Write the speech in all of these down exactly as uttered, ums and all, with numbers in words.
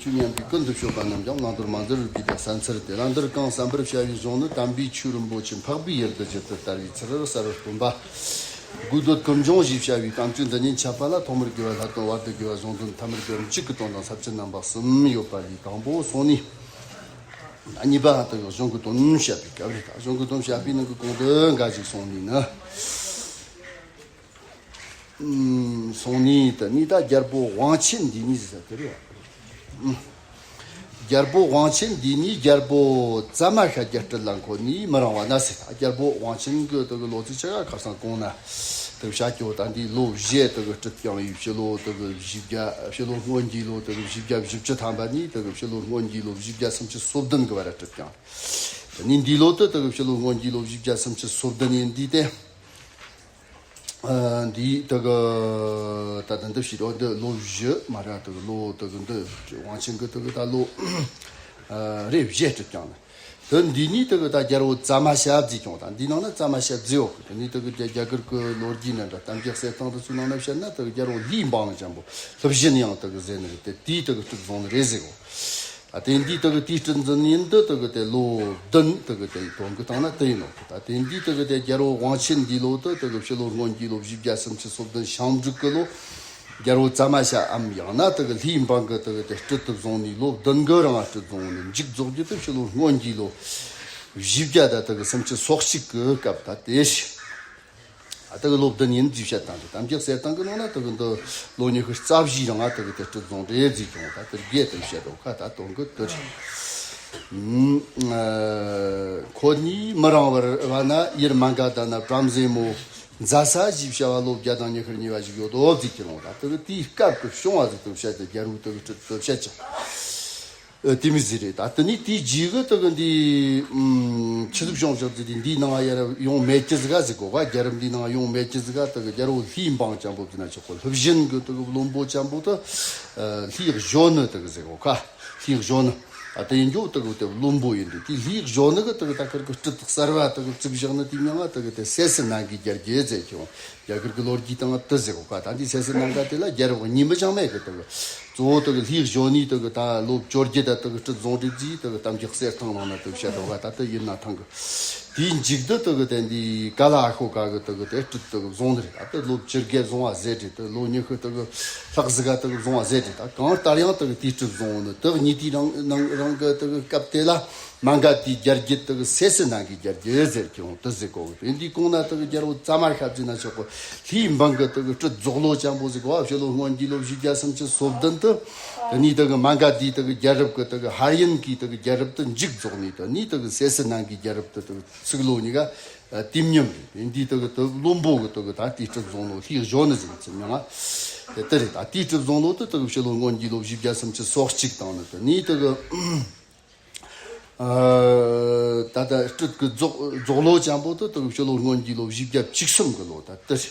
ཆོས་ཉན་པའི་ཀུན་ཏུ་སྤྱོད་པ་རྣམས་ཀྱང་བླང་དོར་མ་འཛིན་རུས་པའི་གདུང་བསམ་འཚལ་ཏེ། བླང་དོར་གང་བསམ་པར་བྱ་བའི་གཞུང་ནི། དམ་པའི་ཆོས་རིན་པོ་ཆེ་འཕགས་པའི་ཡུལ་དུ་ཇི་ལྟར་དར་བའི་ཚུལ་གསལ་བར་སྟོན་པ། དགོས་འདོད་ཀུན་འབྱུང་ཞེས་བྱ་བའི་དམ་ཆོས་འདི་ཉིད་འཆད་པ་ལ། ཐོག་མར་དགེ་བ་ལྷ་དོན། བར་དུ་དགེ་བ་གཞུང་དོན། ཐ་མར་དགེ་བ་མཇུག་གི་དོན་དང་ས་བཅད་རྣམ་པ་གསུམ་ཡོད་པ་ལས། དང་པོ་སོང་ནི། གཉིས་པ་དག་གཞུང་གི་དོན་བཤད་པའི་སྐབས་རེད། གཞུང་གི་དོན་བཤད་པའི་ནང་གི་གོང་དུ་འགའ་ཞིག་སོང་ནི་ནི། ཨུམ། སོང་ནི་དེ་ནི་ད་རྒྱལ་པོ་དབང་ཆེན་འདི་ཉིད་ཟེར་དེ་རེད། ཨུམ། རྒྱལ་པོ་དབང་ཆེན་འདི་ཉིད་རྒྱལ་པོ་ཙ་མ་ཤ་རྒྱལ་སྲིད་ལ་འཁོད་ནས་མི་རིང་བ་ན་ཟེར། རྒྱལ་པོ་དབང་ཆེན་གྱི་དེ་གི་ལོ་ཚིགས་ཆ་ག་ཁ་སང་གོང་ན་དེ་བྱ་སྐྱོ་ད་འདི་ལོ་བཞི་དེ་གི་སྲིད་བསྐྱངས་ཡིན། ཕྱི་ལོ་དེ་གི་བཞི་བརྒྱ། ཕྱི་ལོ་སྔོན་གྱི་ལོ་དེ་གི་བཞི་བརྒྱ་བཞི་བཅུ་ཐམ་པ་ནས་དེ་གི་ཕྱི་ལོ་སྔོན་གྱི་ལོ་བཞི་བརྒྱ་སུམ་ཅུ་སོ་བདུན་གི་བར་སྲིད་བསྐྱངས། དེ་ནས་འདི་ལོ་དེ་དེ་གི་ཕྱི་ལོ་སྔོན་གྱི་ལོ་བཞི་བརྒྱ་སུམ་ཅུ་སོ་བདུན་ཡིན། འདི་དེ། ཨ། འདི་དེ་གི་ད་ལྟ་འདི་ཕྱི་ལོ་འདི་ལོ་བཞི་མ་ར་དེ་གི་ལོ་དེ་གི་འདི་དབང་ཆེན་གི་དེ་གི་ད་ལོ། ཨ། རེ་བཞི་སྲིད་བསྐྱངས་ནས། དེ་འདི་ནས་དེ་གི་ད་རྒྱལ་པོ་ཙ་མ་ཤ་བརྩིས་ཀྱང་ད་འདི་ནང་ན་ཙ་མ་ཤ་བརྩིས་ཡོད་གི། དེ་ནས་དེ་གི་རྒྱ་རྒྱ་གར་གི་ལོ་རྒྱུས་ནང་འདྲ་གཏམ་རྒྱུད་གསེར་ཐང་དེ་ཚོའི་ནང་ན་བཤད་ན་དེ་གི་རྒྱལ་པོ་ལྷའི་འབངས་ཅན་པོ་ལྷུ་བཞིན་ཡང་དེ་གི་ཟེར་ནི་རེད། དེ་དེའི་དེ་གི་སྲིད་བཟུང་ནི་རེད་ཟེར་གོ། ཨ། དེ་འདི་དེ་གི་དེའི་སྲིད་འཛིན་ཡིན་འདི་དེ་གི་དེ་ལོ་བདུན་དེ་གི་དེ་དོན་གི་སྟེང་ན་དེ་ཡིན་ནོ། ད་དེ་འདི་དེ་གི་དེ་རྒྱལ་པོ་དབང་ཆེན་འདི་ལོ་དེ་དེ་གི་ཕྱི་ལོ་སྔོན་གྱི་ལོ་བཞི་བརྒྱ་སུམ་ཅུ་སོ་བདུན་ཞིང་འབྲུག་གི་ལོ། རྒྱལ་པོ་ཙ་མ་ཤ་འམ་ཡང་ན་དེ་གི་ལྷའི་འབངས་གི་དེ་གི་དེ་སྲིད་དུ་བཟུང་ནས་ལོ་བདུན་གི་རིང་སྲིད་བཟུང་ནས་མཇུག་རྫོགས་རྒྱུ་དེ་ཕྱི་ལོ་སྔོན་གྱི་ལོ་བཞི་བརྒྱ་ད་དེ་གི་སུམ་ཅུ་སོ་གཅིག་གི་སྐབས་ད་དེ་ཞིག་ཨ། དེ་གི་ལོ་བདུན་ཡིན་ཅེས་བཤད་སྟངས་དེ་གཏམ་རྒྱུད་གསེར་ཐང་གི་ནང་ན་དེ་གི་འདི་ལོ་ཉི་ཤུ་རྩ་བཞིའི་རིང་ང་དེ་གི་དེ་སྲིད་བཟུང་རེད་ཟེར་ཀྱང་ད་དེ་རྒྱས་དེ་བཤད་འགྲོ་ཁ་ད་དོན་གི་དེ་རེད། ཨ། འཁོད་ནས་མི་རིང་བར་བ་ན་ཡུལ་མ་ག་དྷ་ན་བྲམ་ཟེ་མོ་མཛའ་ས་ཞེས་བྱ་བ་ལོ་བརྒྱ་དང་ཉི་ཤུ་གཉིས་པ་ཞིག་ཡོད་དོ་ཟེར་ཀྱང་ད་དེ་གི་དེའི་སྐབས་ཀྱི་བྱུང་བ་ཟིག་དེ་བཤད་ཀྱི་རྒྱལ་པོའི་དེ་གི་སྲིད་དེ་བཤད་ཀྱང་། ཨ། དེ་མི་ཟེར་རེད། ད་དེ་ནི་དེའི་རྗེས་གི་དེ་གི་འདི། ཨུམ། ཆི་ཟིག་བྱུང་ཟེར་དུས་འདིའི་ནང་ཡར་ཡོང་མེད་ཀྱི་ཟིག་ག་ཟེར་གོ་ག་རྒྱལ་རབས་འདིའི་ནང་ཡོང་མེད་ཀྱི་ཟིག་ག་དེ་གི་རྒྱལ་པོ་ལྷའི་འབངས་ཅན་པོ་དེ་ན་ཆོག་གོ། ལྷུ་བཞིན་གི་དེ་གི་བློན་པོ་ཅན་པོ་དེ། ཨ། ལྷའི་གཞོན་ནུ་དེ་གི་ཟེར་གོ་ག་ལྷའི་གཞོན་ནུ། ཨ། དེ་ཡིན་རྒྱུ་དེ་གི་དེ་བློན་པོ་ཡིན་དུས་དེ་ལྷའི་གཞོན་ནུ་གི་དེ་གི་ད་ཁིར་གི་སྲིད་གསར་བ་དེ་གི་བཙུགས་བཞག་ནི་དེའི་མིང་ང་དེ་གི་དེ་སད་སི་ནན་གི་རྒྱལ་རྒྱུད་ཟེར་ཀྱང་། རྒྱ་གར་གྱི་ལོ་རྒྱུས་སྟེང་དུ་ཟེར་གོ་ག་ད་འདི་སད་སི་ནན་ག་དེ་ལ་རྒྱལ་པོ་གཉིས་མི་ཅང་མེད་གི། དེ་གི་གཙོ་བོ་དེ་གི་ལྷའི་གཞོན་ནུ་དེ་གི་ད་ལོ་བཅོ་བརྒྱད་ད་དེ་གི་སྲིད་བཟུང་རེད་ཟེར་དེ་གི་གཏམ་རྒྱུད་གསེར་ཐང་ནང་ན་དེ་གི་བཤད་འགྲོ་ག་ད་དེ་ཡིན་ན་ཐང་གི། དེའི་མཇུག་ཏུ་དེ་གི་དེ་འདི་ཀ་ལ་ཨ་ཤོ་ཀ་གི་དེ་གི་དེ་སྲིད་དེ་གི་བཟུང་ནི་རེད། ད་དེ་ལོ་བཅུ་བརྒྱད་བཟུང་བ་ཟེར་རེད། དེ་ལོ་ཉི་ཤུ་དེ་གི་ལྷག་ཟིག་ག་དེ་གི་བཟུང་བ་ཟེར་རེད། ད་གང་ལྟར་ཡང་དེ་གི་དེའི་སྲིད་བཟུང་ནི་དེ་གི་ཉིས་དེའི་རང་ནང་རང་གི་དེ་གི་སྐབས་དེ་ལ། མ་ག་དྷའི་རྒྱལ་རྒྱུད་དེ་གི་སད་སི་ནན་གི་རྒྱལ་རྒྱུད་ཟེར་ཀྱང་དེ་ཟེར་གོ་གི། དེ་འདི་གོང་ན་དེ་གི་རྒྱལ་པོ་ཙ་མ་ཤ་བརྩིས་ན་ཆོག་གོ། ལྷའི་འབངས་གི་དེ་གི་སྲིད་རྫོགས་ལོ་ཅན་པོ་ཟེར་གོ། ཕྱི་ལོ་སྔོན་གྱི་ལོ་བཞི་བརྒྱ་སུམ་ཅུ་སོ་བདུན་དུ། དེ་ནས་དེ་གི་མ་ག་དྷའི་དེ་གི་རྒྱལ་རབས་གི་དེ་གི་ཧ་ར་ཡན་གྱི་དེ་གི་རྒྱལ་རབས་དེ་མཇུག་རྫོགས་ནས་དེ་ནས་དེ་གི་སད་སི་ནན་གི་རྒྱལ་རབས་དེ་དེ་གི་ཚིག་ལོ་གཉིས་ཀ་ཨ། དུས་མཉམ་རེད། དེ་འདི་དེ་གི་དེ་བློན་པོ་གི་དེ་གི་ད་དེའི་སྲིད་བཟུང་ལོ་ལྷའི་གཞོན་ནུ་ཟེར་ཚིག་མྱང་ང་། དེ་དེ་རེད། ད་དེའི་སྲིད་བཟུང་ལོ་དེ་དེ་གི་ཕྱི་ལོ་སྔོན་གྱི་ལོ་བཞི་བརྒྱ་སུམ་ཅུ་སོ་གཅིག་དང་ནི་དེ་ནས་དེ་གི། ཨ། ད་ལྟ་སྲིད་ཀྱི་རྫོགས་རྫོགས་ལོ་ཅན་པོ་དེ་དེ་གི་ཕྱི་ལོ་སྔོན་གྱི་ལོ་བཞི་བརྒྱ་བཅུ་གསུམ་གི་ལོ་ད་དེ་རེད།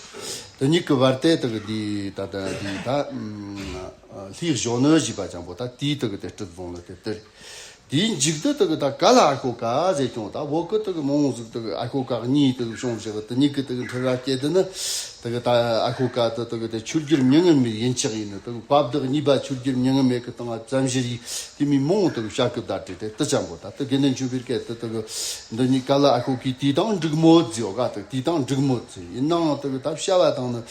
དེ་གཉིས་ཀྱི་བར་དེ་དེ་གི་འདི་ད་ལྟ་འདི་ད་ཨམ། ལྷའི་གཞོན་ནུ་ཞེས་པ་ཅན་པོ་ད་དེའི་དེ་གི་དེ་སྲིད་བཟུང་ལོ་དེ་དེ་རེད། དེའི་མཇུག་ཏུ་དེ་གི་ད་ཀ་ལ་ཨ་ཤོ་ཀ་ཟེར་ཀྱང་ད་བོད་གི་དེ་གི་མང་བོ་ཟིག་དེ་གི་ཨ་ཤོ་ཀ་གཉིས་དེ་གི་བྱུང་བཞག་དེ་གཉིས་ཀྱི་དེ་གི་འཁྲུལ་བ་སྐྱེ་དེ་ནི། དེ་གི་ད་ཨ་ཤོ་ཀ་དེ་དེ་གི་དེ་ཆོས་རྒྱལ་མྱ་ངན་མེད་ཡིན་ཆགས་ཡིན་ནི། དེ་གི་བབ་དེ་གི་གཉིས་པ་ཆོས་རྒྱལ་མྱ་ངན་མེད་གི་སྟེང་ཙམ་ཞིག་རེད། དེ་མི་མང་བོ་དེ་གི་བཤད་སྐབས་ད་བྲིས་ཏེ་དེ་ཅན་པོ་ད་དེ་དགེ་འདུན་ཆོས་འཕེལ་སྐད་དེ་དེ་གི་འདི་གཉིས་ཀ་ལ་ཨ་ཤོ་ཀའི་དུས་དང་འགྲིག་མོ་ཟེར་བ་ག་དེ་དུས་དང་འགྲིག་མོ་ཟེར་ཡིན་ནའང་དེ་གི་ད་བྱ་བ་དང་ནི་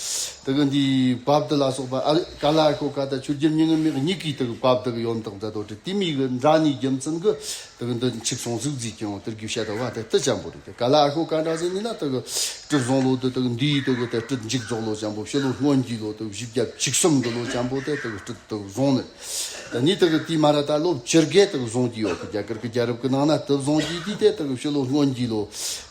དེ་གི་འདི་བབ་དེ་ལ་སོགས་པ་ཨ་ཀ་ལ་ཨ་ཤོ་ཀ་དང་ཆོས་རྒྱལ་མྱ་ངན་མེད་གཉིས་ཀའི་དེ་གི་བབ་དེ་གི་ཡོན་བདག་མཛད་དོ་དེ་དེ་མི་གི་འདྲ་ནི་རྒྱུ་མཚན་གི། དེ་གི་འདི་འཆུག་སོང་ཟིག་ཟིག་ཀྱང་དེར་གི་བཤད་དོ་བ་དེ་དེ་ཅན་པོ་རེད། དེ་ཀ་ལ་ཨ་ཤོ་ཀ་འདྲ་ཟིག་ནི་ན་དེ་གི་སྲིད་བཟུང་ལོ་དེ་དེ་གི་འདིའི་དེ་གི་དེ་སྲིད་མཇུག་རྫོགས་ལོ་ཅན་པོ་ཕྱི་ལོ་སྔོན་གྱི་ལོ་དེ་གི་བཞི་བརྒྱ་བཅུ་གསུམ་གི་ལོ་ཅན་པོ་དེ་དེ་གི་སྲིད་དེ་གི་བཟུང་ནི། དེ་ནི་དེ་གི་དེའི་མ་ར་ད་ལོ་བཅུ་བརྒྱད་དེ་གི་བཟུང་གི་ཡོད་གི། རྒྱ་གར་གི་རྒྱལ་རབས་གི་ནང་ན་དེ་བཟུང་གི་དུས་དེ་དེ་གི་ཕྱི་ལོ་སྔོན་གྱི་ལོ་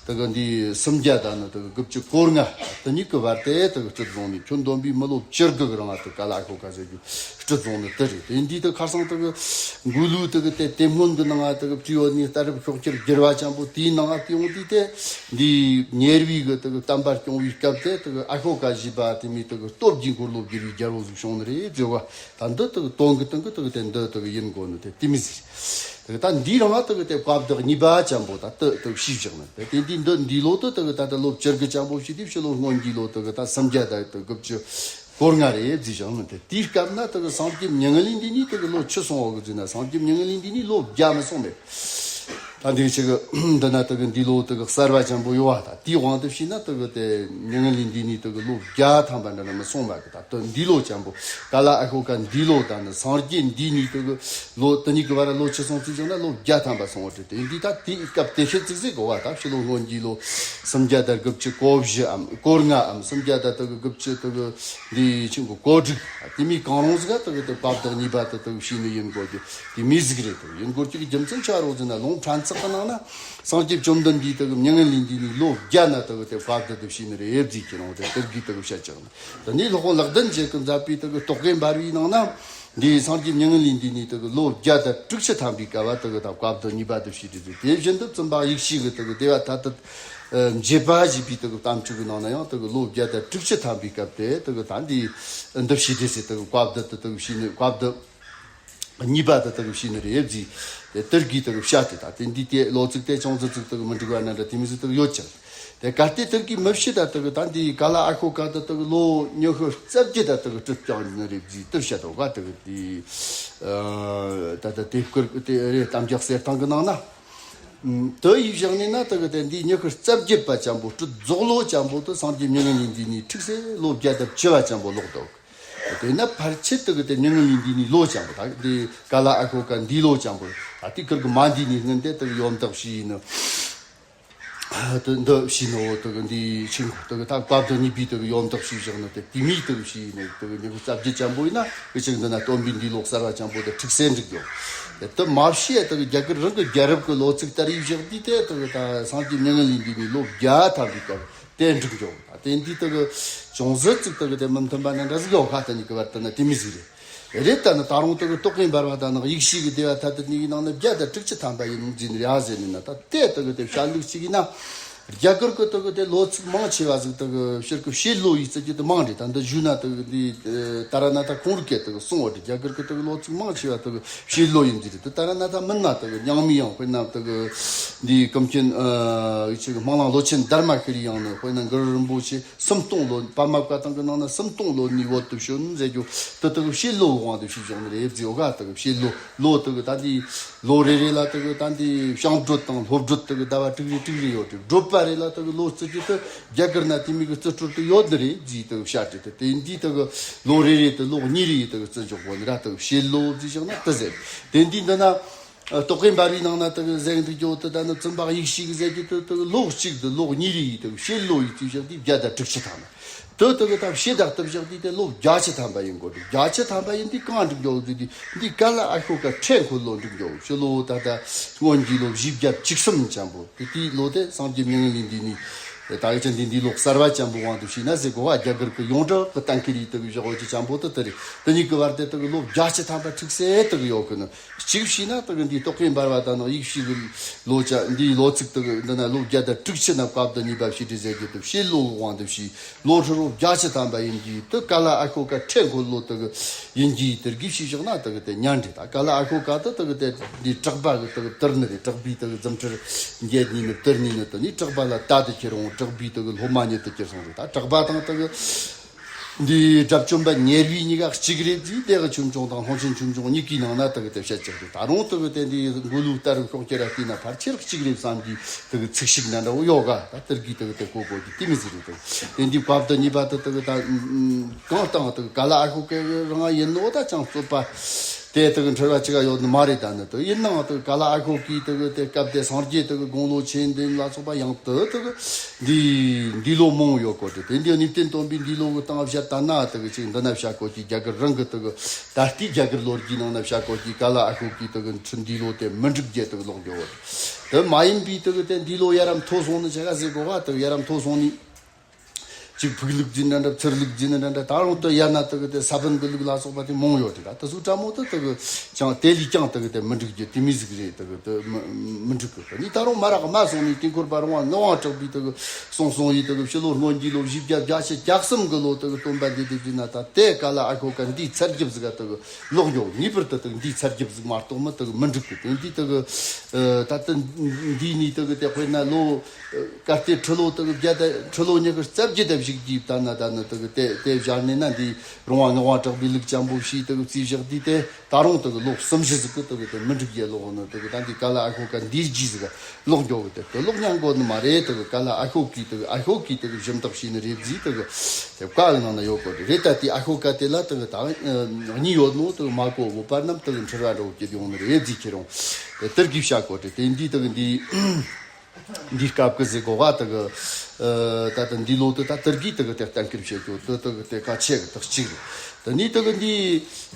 དེ་གི་འདི་སུམ་བརྒྱ་ད་ནི་དེ་གི་དགུ་བཅུ་གོ་ལྔ་དེ་གཉིས་གི་བར་དེ་དེ་གི་སྲིད་བཟུང་ནི། ཁྱོན་བསྡོམས་པའི་མི་ལོ་བཅུ་དགུ་གི་རིང་ལ་དེ་ཀ་ལ་ཨ་ཤོ་ཀ་ཟེར་རྒྱུ། སྲིད་བཟུང་ནི་དེ་རེད། དེ་འདི་དེ་ཁ་སང་དེ་གི་མགུར་གླུ་དེ་གི་དེ་དེབ་སྔོན་གི་ནང་ང་དེ་གི་བྲིས་ཡོད་ནི། ད་རེབ་ཤོག་ཁྱེར་བསྒྱུར་བ་ཅན་པོ་དེའི་ནང་ང་དེ་ཡོང་དུས་དེ་འདི་ཉེ་རབས་གི་དེ་གི་བསྟན་པ་སྐྱོང་བའི་སྐབས་དེ་དེ་གི་ཨ་ཤོ་ཀ་ཞེས་པ་དེ་མི་དེ་གི་སྟོབས་ཀྱིས་མགུར་གླུ་བསྒྱུར་བའི་རྒྱལ་པོ་ཟིག་བྱུང་ནི་རེད་ཟེར་བ། ད་འདི་དེ་གི་དོན་གི་སྟེང་གི་དེ་གི་དེ་འདི་དེ་གི་ཡིན་དགོས་ནི་དེ་དེ་མི་ཟིག། དེ་གི་ད་འདིའི་རིང་ང་དེ་གི་དེ་བབ་དེ་གཉིས་པ་ཅན་པོ་ད་དེ་དེ་གི་ཤེས་བཞག་ནི་དེ་དེ་འདི་འདི་ལོ་དེ་དེ་གི་ད་ད་ལོ་བཅུ་དགུ་ཅན་པོ་ཞིག་དེ་ཕྱི་ལོ་སྔོན་གྱི་ལོ་དེ་གི་ད་སུམ་བརྒྱ་ད་དེ་དགུ་བཅུ། སྐོར་ལྔ་རེད་བརྩིས་བཞག་ནི་དེ། དེའི་སྐབས་ན་དེ་གི་སངས་རྒྱས་མྱ་ངན་ལས་འདས་ནས་དེ་གི་ལོ་ཆི་སོང་བ་གི་བརྩིས་ན། སངས་རྒྱས་མྱ་ངན་ལས་འདས་ནས་ལོ་བརྒྱ་མི་སོང་མེད། ད་འདི་ཆི་གི་འདི་ན་དེ་གི་འདི་ལོ་དེ་གི་གསར་བ་ཅན་པོ་ཡོད་བ། ད་དེའི་དབང་དུ་བྱས་ན་དེ་གི་དེ་མྱ་ངན་ལས་འདས་ནས་དེ་གི་ལོ་བརྒྱ་ཐམ་པ་འདྲ་ན་མི་སོང་བ་གི། ད་དེ་འདི་ལོ་ཅན་པོ་ཀ་ལ་ཨ་ཤོ་ཀ་འདི་ལོ་ད་ནི་སངས་རྒྱས་འདས་ནས་དེ་གི་ལོ་དེ་གཉིས་ཀྱི་བར་ལོ་ཆི་སོང་བརྩིས་བཞག་ན་ལོ་བརྒྱ་ཐམ་པ་སོང་བ་རེད། དེ་འདི་ད་དེའི་སྐབས་དེ་ཤེད་ཙིག་ཟིག་གོ་བ། ད་ཕྱི་ལོ་སྔོན་གྱི་ལོ་སུམ་བརྒྱ་དང་དགུ་བཅུ་གོ་བཞི་འམ་གོ་ལྔའམ་སུམ་བརྒྱ་དང་དེ་གི་དགུ་བཅུ་དེ་གི་འདི་ཆིང་གི་གོ་དྲུག་དེ་མི་གང་རུང་ཟིག་ག་དེ་གི་དེ་བཀའ་བདག་གཉིས་པ་དེ་དེ་གི་བྱས་ནི་ཡིན་དགོས་ཀྱི་དེ་མི་ཟིག་རེད། དེ་ཡིན་དགོས་ཀྱི་རྒྱུ་མཚན་ཆ་རོགས་ཟིན་ན་ལུང་ཕྲན་ཚེགས་གི་ནང་ན་སངས་རྒྱས་བཅོམ་ལྡན་འདས་དེ་གི་མྱ་ངན་ལས་འདས་ནས་ལོ་བརྒྱ་ན་དེ་གི་དེ་བཀའ་བདག་དེ་བྱས་ནི་རེད་ཟེར་གྱི་རུང་དེ་དེ་གི་དེ་གི་བཤད་ཀྱང་། དེ་ནས་ལྷག་པ་ལག་ལྡན་འབྱེད་ཀྱི་མཛད་པའི་དེ་གི་རྟོག་གེ་འབར་བའི་ནང་ན། འདི་སངས་རྒྱས་མྱ་ངན་ལས་འདས་ནས་དེ་གི་ལོ་བརྒྱ་དང་དྲུག་ཅུ་ཐམ་པའི་སྐབས་བ་དེ་གི་ད་བཀའ་བདག་གཉིས་པ་དེ་བྱས་ཏེ། དེ་བཞིན་དུ་བཙུན་པ་ཡེ་ཤེས་ཀྱི་དེ་གི་དེ་བ་ད་ལྟ་འབྱེད་པ་ཞེས་པའི་དེ་གི་གཏམ་ཆོས་ཀྱི་ནང་ན་ཡང་དེ་གི་ལོ་བརྒྱ་དང་དྲུག་ཅུ་ཐམ་པའི་སྐབས་དེ་དེ་གི་ད་འདི་འདི་བྱས་ཏེ་ཟེར། དེ་གི་བཀའ་བདག་དེ་དེ་གི་བྱས་ནས་བཀའ་བདག་གཉིས་པ་དེ་དེ་གི་བྱས་ནི་རེད་ཟེར། དེ་དེར་གི་དེ་གི་བཤད་དེ། ད་དེ་འདི་དེ་ལོ་ཚིགས་དེ་ཅུང་ཟད་ཚིག་དེ་གི་མི་འགྲིག་པ་ན་འདྲ་དེ་མི་ཟིག་དེ་གི་ཡོད་ཀྱང་། དེ་གལ་ཏེ་དེར་གི་མི་བྱེད་ད་དེ་གི་ད་འདི་ཀ་ལ་ཨ་ཤོ་ཀ་དེ་དེ་གི་ལོ་ཉི་ཤུ་རྩ་བརྒྱད་ད་དེ་གི་གྲུབ་ཀྱང་ནི་རེད་ཟེར་དེ་བཤད་དོ་ག། དེ་གི་དེ་ད་ད་དེ་བསྐུར་དེ་རེད། གཏམ་རྒྱུད་གསེར་ཐང་གི་ནང་ན། དེ་ཡིས་བཞག་ནས་ན་དེ་གི་དེ་འདི་ཉི་ཤུ་རྩ་བརྒྱད་པ་ཅན་པོ་གྲུབ་རྫོགས་ལོ་ཅན་པོ་དེ་སངས་རྒྱས་མྱ་ངན་ལས་འདས་ནས་ཁྲིག་སེ་ལོ་བརྒྱ་དང་བཅུ་བ་ཅན་པོ་ལོག་འདུག་དེ་ན་ཕལ་ཆེར་དེ་གི་དེ་མྱ་ངན་ལས་འདས་ནས་ལོ་ཅན་པོ་ད་འདི་ཀ་ལ་ཨ་ཤོ་ཀ་འདི་ལོ་ཅན་པོ་ད་དེ་ཁུར་གི་མ་འདས་ནས་སྔོན་དེ་དེ་གི་ཡོམ་བདག་བྱས་ནི། དེ་འདི་བྱས་ནོ་དེ་གི་འདི་ཆིང་དེ་གི་ད་བཀའ་བདག་གཉིས་པའི་དེ་གི་ཡོམ་བདག་བྱས་བཞག་ནི་དེ་དེ་མིའི་དེ་གི་བྱས་ནི་དེ་གི་ཉི་ཤུ་རྩ་བརྒྱད་ཅན་པོ་ཡིན་ན་གི་ཅིག་འདི་ན་སྟོན་པའི་འདི་ལོ་གསར་བ་ཅན་པོ་དེ་ཁྲིག་སེ་འགྲིག་ཡོད། དེ་དེ་མ་བྱས་དེ་གི་རྒྱ་གར་རང་གི་རྒྱལ་རབས་ཀྱི་ལོ་ཚིགས་ལྟར་ཡིས་བཞག་དུས་དེ་དེ་གི་ད་སངས་རྒྱས་མྱ་ངན་ལས་འདས་ནས་ལོ་བརྒྱ་ཐམ་པའི་སྐབས་དེ་འགྲིག་འགྱོ། དེ་འདི་དེ་གི་ཅུང་ཟད་ཅིག་དེ་གི་དེ་མི་མཐུན་པ་ན་འདྲ་ཟིག་ཡོད་ག། ད་གཉིས་ཀྱི་བར་དུ་ན་དེ་མི་ཟིག་རེད། རེད། ད་ནི་ད་རུང་དེ་གི་རྟོག་གེ་འབར་བ་དང་ནི་ཡེ་ཤེས་ཀྱི་སྡེ་བ་ཐ་དད་གཉིས་ཀྱི་ནང་ན་བརྒྱ་དང་དྲུག་ཅུ་ཐམ་པ་ཡིན་ནོ་འཛིན་རེད་ཟེར་ནས་ན། ད་དེ་དེ་གི་དེ་བཤད་ལུགས་གཅིག་ཡིན་ན། རྒྱ་གར་གི་དེ་གི་དེ་ལོ་ཚིགས་མང་ཆེ་བ་ཟིག་དེ་གི་ཕྱིར་གི་བྱེད་ལོ་ཡི་ཚིགས་ཀྱི་དེ་མང་རེད། ད་འདི་ཞུས་ན་དེ་གི་འདི་ད་ར་ན་ད་ཁོང་རུ་སྐད་དེ་གི་གསུང་བ་རེད། རྒྱ་གར་གི་དེ་གི་ལོ་ཚིགས་མང་ཆེ་བ་དེ་གི་བྱེད་ལོ་ཡིན་ཟེར་རེད། དེ་ད་ར་ན་ད་མིན་ན་དེ་གི་རྙིང་མའི་ཡང་དཔེར་ན་དེ་གི་འདི་ཀུན་མཁྱེན་ཨ་ཡི་ཆེ་གི་སྨོན་ལམ་ལོ་ཆེན་དྷརྨ་ཤྲཱིའི་ཡང་ནི་དཔེར་ན་གུ་རུ་རིན་པོ་ཆེ་སུམ་སྟོང་ལོ། པདྨ་བཀའ་ཐང་གི་ནང་ན་སུམ་སྟོང་ལོ་ནས་བོད་དུ་བྱོན་ཟེར་རྒྱུ་དེ་དེ་གི་བྱེད་ལོ་དབང་དུ་བྱས་བཞག་ནི་རེད་ཟེར་ཡོད་ག། དེ་གི་བྱེད་ལོ་ལོ་དེ་གི་ད་འདི་ལོ་རེ་རེ་ལ་དེ་གི་ད་འདི་བྱང་བགྲོད་དང་ལྷོ་བགྲོད་དེ་གི་ཟླ་བ་དྲུག་རེ་དྲུག་རེ་ཡོད་དེ། བགྲོད་པ་རེ་ལ་དེ་གི་ལོ་བརྩི་རྒྱུ་དེ་རྒྱ་གར་ན་དེ་མི་གི་རྩི་སྲོལ་དེ་ཡོད་ནི་རེད་ཟེར་དེ་གི་བཤད་དེ། དེ་འདི་དེ་གི་ལོ་རེ་རེ་དེ་ལོ་གཉིས་རེ་ཡི་དེ་གི་བརྩི་འཇོག་གོ་ནི་ར། དེ་གི་བྱེད་ལོ་ཟེར་བཞག་ན་དེ་ཟེར། དེ་འདི་འདི་ན། རྟོག་གེ་འབར་བའི་ནང་ན་དེ་གི་ཟེར་འདུག་རྒྱུ་དེ་ད་ནི་བཙུན་པ་ཡེ་ཤེས་ཀྱི་ཟེར་རྒྱུ་དེ་དེ་གི་ལོ་གཅིག་དེ་ལོ་གཉིས་རེ་ཡི་དེ་གི་བྱེད་ལོ་ཡི་བརྩིས་བཞག་དུས་བརྒྱ་དང་དྲུག་ཅུ་ཐམ། དེ་དེ་གི་ད་བྱེད་བདག་ཏུ་བཞག་དུས་དེ་ལོ་བརྒྱད་ཅུ་ཐམ་པ་ཡིན་དགོས་འདུག་བརྒྱད་ཅུ་ཐམ་པ་ཡིན་དུས་གང་འགྲིག་འགྱོ་འདུག་དུས་འདི་ཀ་ལ་ཨ་ཤོ་ཀ་ཁྲེ་འཁོར་ལོ་འགྲིག་འགྱོ། ཕྱི་ལོ་ད་ལྟ་སྔོན་གྱི་ལོ་བཞི་བརྒྱ་བཅུ་གསུམ་ཅན་པོ་དེ་དེའི་ལོ་དེ་སངས་རྒྱས་མྱ་ངན་ལས་འདས་ནས། ད་གི་ཅན་འདི་འདི་ལོ་གསར་བ་ཅན་པོ་དབང་དུ་བྱས་ན་ཟེར་གོ་བ། རྒྱ་གར་གི་ཡོངས་གྲགས་གི་གཏན་འཁེལ་ཡིག་དེ་གི་བཞག་ཡོད་ཀྱི་ཅན་པོ་དེ་དེ་རེད། དེ་གཉིས་ཀྱི་བར་དེ་དེ་གི་ལོ་བརྒྱད་ཅུ་ཐམ་པ་ཁྲིག་སེ་དེ་གི་ཡོད་གི་ནི། གཅིག་བྱས་ན་དེ་གི་འདི་རྟོག་གེ་འབར་བ་དང་ནི་ཡེ་ཤེས་ཀྱི་ལོ་ཅན་འདིའི་ལོ་ཚིགས་དེ་གི་འདི་ན་ལོ་བརྒྱ་དང་དྲུག་ཅུ་ན་བཀའ་བདག་གཉིས་པ་བྱས་ཏེ་ཟེར་རྒྱུ་དེ་བྱེད་ལོ་དབང་དུ་བྱས། ལོ་ཧྲིལ་བོ་བརྒྱད་ཅུ་ཐམ་པ་ཡིན་གྱི་དེ་ཀ་ལ་ཨ་ཤོ་ཀ་ཁྲེ་འཁོར་ལོ་དེ་གི་ཡིན་གྱི་དེར་གི་ཞིག་བཞག་ན་དེ་གི་དེ་ཉན་རེད། ད་ཀ་ལ་ཨ་ཤོ་ཀ་དེ་དེ་གི་དེ་འདི་གྲགས་པ་གི་དེ་གི་དེར་ནི་རེད། གྲགས་པའི་དེ་གི་རྫུ་འཕྲུལ་འགྱེད་ནི་ནི་དེར་ནི་ནི་དེ་ནི་གྲགས་པ་ལ་ད་དེ་ཁྱེར་འོང་། གྲགས་པའི་དེ་གི་སློབ་མ་ཉིད་དུ་གྱུར་སོང་རེད། ད་གྲགས་པ་དང་དེ་གི་འདི་དགྲ་བཅོམ་པ་ཉེར་བའི་གཉིས་ཀ་གཅིག་རེད་ཟེར། དེ་གི་ཆོས་འབྱུང་དང་ལྷུང་བྱེད་ཆོས་འབྱུང་གཉིས་ཀའི་ནང་ན་དེ་གི་དེ་བཤད་ཀྱི་རེད། ད་རུང་དེ་གི་དེ་འདི་མགོ་ལུགས་ལྟར་ཤོག་ཁྱེར་ར་བལྟས་ན་ཕལ་ཆེར་གཅིག་རེད་བསམ་གྱི་དེ་གི་ཚིག་ཞིག་ན་འདྲ་བོ་ཡོད་ག། ད་དེར་གི་དེ་གི་དེ་གོ་གོ་གི་དེ་མི་ཟེར་རེད། དེ་འདི་བབ་དེ་གཉིས་པ་དེ་དེ་གི་ད་གང་ལྟར་དེ་གི་ཀ་ལ་ཨ་ཤོ་ཀ་རང་ཡིན་ནོ་ད་ཅང་རྩོད་པ་དེ་དེ་གི་འཁྲུལ་བ་ཅི་ག་ཡོད་ནི་མ་རེད། ད་ནི་དེ་ཡིན་ནའང་དེ་གི་ཀ་ལ་ཨ་ཤོ་ཀའི་དེ་གི་དེ་སྐབས་དེ་སངས་རྒྱས་དེ་གི་དགུང་ལོ་ཆེན་འདི་ལ་སོགས་པ་ཡང་དེ་དེ་གི་འདི་འདི་ལོ་མང་ཡོད་གོ་དེ། དེ་འདི་ནུས་བསྟན་སྟོན་པའི་འདི་ལོ་གི་སྟེང་བཤད་ད་ན་དེ་གི་ཅིག་འདི་ན་བཤད་གོ་གི་རྒྱ་གར་རང་གི་དེ་གི་ད་ལྟའི་རྒྱ་གར་ལོ་རྒྱུས་ནང་ན་བཤད་གོ་གི་ཀ་ལ་ཨ་ཤོ་ཀའི་དེ་གི་འཁྲུལ་འདི་ལོ་དེ་མི་འགྲིག་རྒྱུ་དེ་གི་ལོག་འགྱོ་བ་རེད། དེ་མ་ཡིན་པའི་དེ་གི་དེ་འདི་ལོ་ཡར་མཐོ་སོང་ནི་ཆ་ག་ཟེར་གོ་ག། དེ་གི་ཡར་མཐོ་སོང་ནི། གཅིག་ཕུག་ལུགས་འཛིན་འདྲ་འདྲ་ཚུར་ལུགས་འཛིན་འདྲ་འདྲ། ད་རུང་དུ་ཡར་ན་དེ་གི་དེ་ས་བོན་གི་ལུགས་ལ་སོགས་པ་དེ་མང་ཡོད་དེ། ད་དེ་ཚོ་ཕྲ་མོ་དེ་དེ་གི་ཀྱང་དེ་ལས་ཀྱང་དེ་གི་དེ་མི་འགྲིག་རྒྱུ་དེ་མི་ཟིག་རེད། དེ་གི་དེ་མི་མི་འགྲིག་གི། ནི་ད་རུང་མ་རག་མ་སོང་ནི་དུས་འཁོར་པ་རང་དབང་ངག་དབང་གྲགས་པའི་དེ་གི་གསུང་གསུང་ཡི་དེ་གི་ཕྱི་ལོ་སྔོན་གྱི་ལོ་བཞི་བརྒྱ་བརྒྱད་ཅུ་གྱ་གསུམ་གི་ལོ་དེ་གི་སྟོན་པ་འདི་དེ་དུས་ན་ད་དེ་ཀ་ལ་ཨ་ཤོ་ཀ་འདིའི་ཚར་རྒྱབ་ཟིག་ག་དེ་གི་ལོག་འགྱོ། ངེས་པར་དུ་དེ་གི་འདིའི་ཚར་རྒྱབ་ཟིག་མ་གཏོགས་མི་དེ་གི་མི་འགྲིག་གི། དེ་འདི་དེ་གི་ད་ལྟ་འདིའི་ནི་དེ་གི་དེ་དཔེར་ན་ལོ། ཨ་གལ་ཏེ་ཁྲི་ལོ་དེ་གི་བརྒྱ་དང་ཁྲི་ལོ་ཉི་ཤུ་རྩ་བརྒྱད་དང་ ཅིག་གིས་ད་ན་ད་ན་དེ་གི་དེ་དེ་སྦྱར་ནས་ན་འདི་རོང་བ་ངག་དབང་གྲགས་པའི་ལུགས་ཅན་པོ་ཞིག་དེ་གི་རྩིས་བཞག་དུས་དེ་ད་རུང་དེ་གི་ལོ་གསུམ་བཞི་ཟིག་གི་དེ་གི་དེ་མི་འགྲིག་ཡེ་ལོ་ནི་དེ་གི་ད་འདི་ཀ་ལ་ཨ་ཤོ་ཀ་འདིའི་རྗེས་ཟིག་ལོག་འགྱོ་གི་དེ་དེ་ལོག་ཉན་དགོ་ནི་མ་རེད། དེ་གི་ཀ་ལ་ཨ་ཤོ་ཀའི་དེ་གི་ཨ་ཤོ་ཀའི་དེ་གི་གཞུང་དག་ཞིག་ནི་རེད་ཟིག་དེ་གི་དེ་བཀའ་གི་ནང་ན་ཡོད་གོ་རེད། ད་དེ་ཨ་ཤོ་ཀ་དེ་ལ་དེ་གི་ད་གཉིས་ཡོད་ནོ་དེ་གི་མ་གོ་བོ་པར་རྣམས་དེ་གི་འཁྲུལ་བ་འདྲ་བོ་སྐྱེ་ཡོང་ནི་རེད་ཟིག་ཁྱེད་རང་དེ་དེར་གི་བཤད་གོ་རེད། དེ་འདི་དེ་གི་འདི། འདིའི་སྐབས་ཀྱི་ཟེར་གོ་ག་དེ་གི། ཨ། ད་ལྟ་འདི་ལོ་དེ་ད་དེར་གི་དེ་གི་དེ་གཏན་འཁེལ་བྱེད་རྒྱུ་དེ་དེ་གི་དེ་གལ་ཆེ་གི་དེ་གཅིག་རེད། དེ་ནས་དེ་གི་འདི།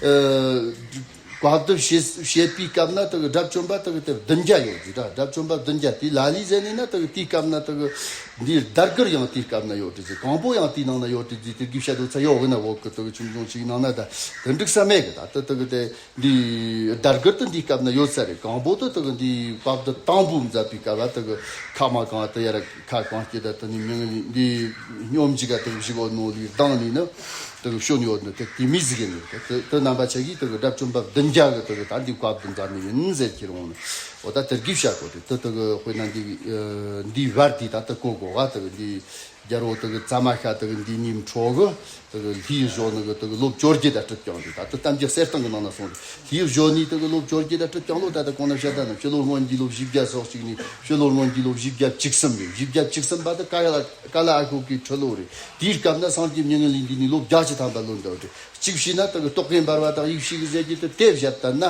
ཨ། བཀའ་བསྡུ་བྱེད་བྱེད་པའི་སྐབས་ན་དེ་གི་དགྲ་བཅོམ་པ་དེ་གི་དེ་བདུན་བརྒྱ་ཡོད་ཟིག་ར། དགྲ་བཅོམ་པ་བདུན་བརྒྱ་དེ་ལ་ལས་ཟེར་ནས་ན་དེ་གི་དེའི་སྐབས་ན་དེ་གི་འདིའི་ཟླ་སྒར་ཡང་དེའི་སྐབས་ན་ཡོད་དེ་ཟིག་གང་པོ་ཡང་དེའི་ནང་ན་ཡོད་དེ་ཟིག་དེར་གི་བཤད་དོ་ཚ་ཡོད་གི་ན་འོག་གི་དེ་གི་ཆུང་ཆུང་ཞིག་ནང་ན་ད་དེ་འགྲིག་ས་མེད་གི་ད་དེ་དེ་གི་དེ། འདི་ཟླ་སྒར་དུ་འདིའི་སྐབས་ན་ཡོད་ས་རེད། གང་པོ་དུ་དུ་འདི་བཀའ་བསྡུ་དང་པོ་མཛད་པའི་སྐབས་ལ་དུ་ཁ་མ་གང་དུ་ཡར་ཁ་གང་སྐྱེ་ད་དུ་ནི་མྱ་ངན་འདི་སྙོམས་འཇུག་ག་དུ་བཞི་བོ་ནོ་ལི་ལྡང་ནི་ནི་དུ་བྱོན་ཡོད་ནི་དུ་དེ་མི་ཟིག་ཡིན་ནི་དུ་དུ་རྣམ་པ་ཆ་གིས་དུ་དགྲ་བཅོམ་པ་བདུན་བརྒྱ་གི་དུ་ད་འདི་བཀའ་བསྡུ་མཛད་ནི་ཡིན་ཟེར་ཁྱེར་འོང་ནི། འོ་ད་དེར་གི་བཤད་གོ་དུ་དུ་དུ་དཔེར་ན་འདི་འདི་བར་དུ་ད་དུ་གོ་གོ་ག་དུ་འདི། རྒྱལ་པོ་དེ་གི་ཙ་མ་ཤ་དེ་གི་འདི་ཉིད་ཁྲོ་གི་དེ་གི་ལྷའི་གཞོན་ནུ་གི་དེ་གི་ལོ་བཅོ་བརྒྱད་དང་སྲིད་ཀྱང་འདི་ད་དེ་གཏམ་རྒྱུད་གསེར་ཐང་གི་ནང་ན་གསུངས་རེད། ལྷའི་གཞོན་ནུ་དེ་གི་ལོ་བཅོ་བརྒྱད་དང་སྲིད་ཀྱང་ལོ་ད་ལྟ་གོང་ན་བཤད་ད་ནི་ཕྱི་ལོ་སྔོན་གྱི་ལོ་བཞི་བརྒྱ་སོ་གཅིག་ནས་ཕྱི་ལོ་སྔོན་གྱི་ལོ་བཞི་བརྒྱ་བཅུ་གསུམ་རེད། བཞི་བརྒྱ་བཅུ་གསུམ་པ་དེ་ཀ་ལ་ཀ་ལ་ཨ་ཤོ་ཀའི་ཁྲི་ལོ་རེད། དེའི་སྐབས་ན་སངས་རྒྱས་མྱ་ངན་ལས་འདས་ནས་ལོ་བརྒྱད་ཅུ་ཐམ་པ་ལོན་འདུག་རེད། གཅིག་བྱས་ན་དེ་གི་རྟོག་གེ་འབར་བ་དང་ཡེ་ཤེས་ཀྱི་ཟེར་རྒྱུ་དེ་དེ་བཞག་ད་ན་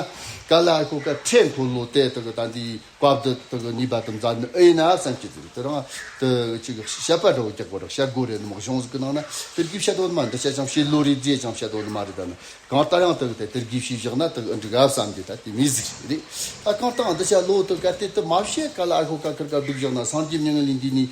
ཀ་ལ་ཨ་ཤོ་ཀ་ཁྲི་འཁོར་ལོ་དེ་དེ་གི་ད་འདི། བཀའ་བསྡུ་དེ་གི་ནུས་པ་དེ་མཛད་ནི་ཨེ་ཡིན་ན་བསམ་གྱི་འདུག་དེ་རང་དེ་ཅིག་བཤད་པ་འདྲ་བོ་རྒྱག་པ་རེད། བཤད་སྒོ་རེད་ནི་མ་གཞུང་ཟིག་གི་ནང་ན་དེར་གི་བཤད་དོན་མ་འདི་བཤད་ཅང་བཤད་ལོ་རེད་རྫས་ཅང་བཤད་དོན་མ་རེད། ད་ནི་གང་ལྟར་ཡང་དེ་གི་དེ་དེར་གི་བཤད་བཞག་ན་དེ་གི་འགྲིག་ག་བསམ་གྱི་ད་དེ་མི་ཟིག་རེད། ད་གང་ལྟར་འདི་བཤད་ལོ་དེ་ག་དེ་དེ་མ་བཤད་ཀ་ལ་ཨ་ཤོ་ཀ་ཁིར་ཀ་སྡུག་བཞག་ན་སངས་རྒྱས་མྱ་ངན་ལས་འདས་ནི་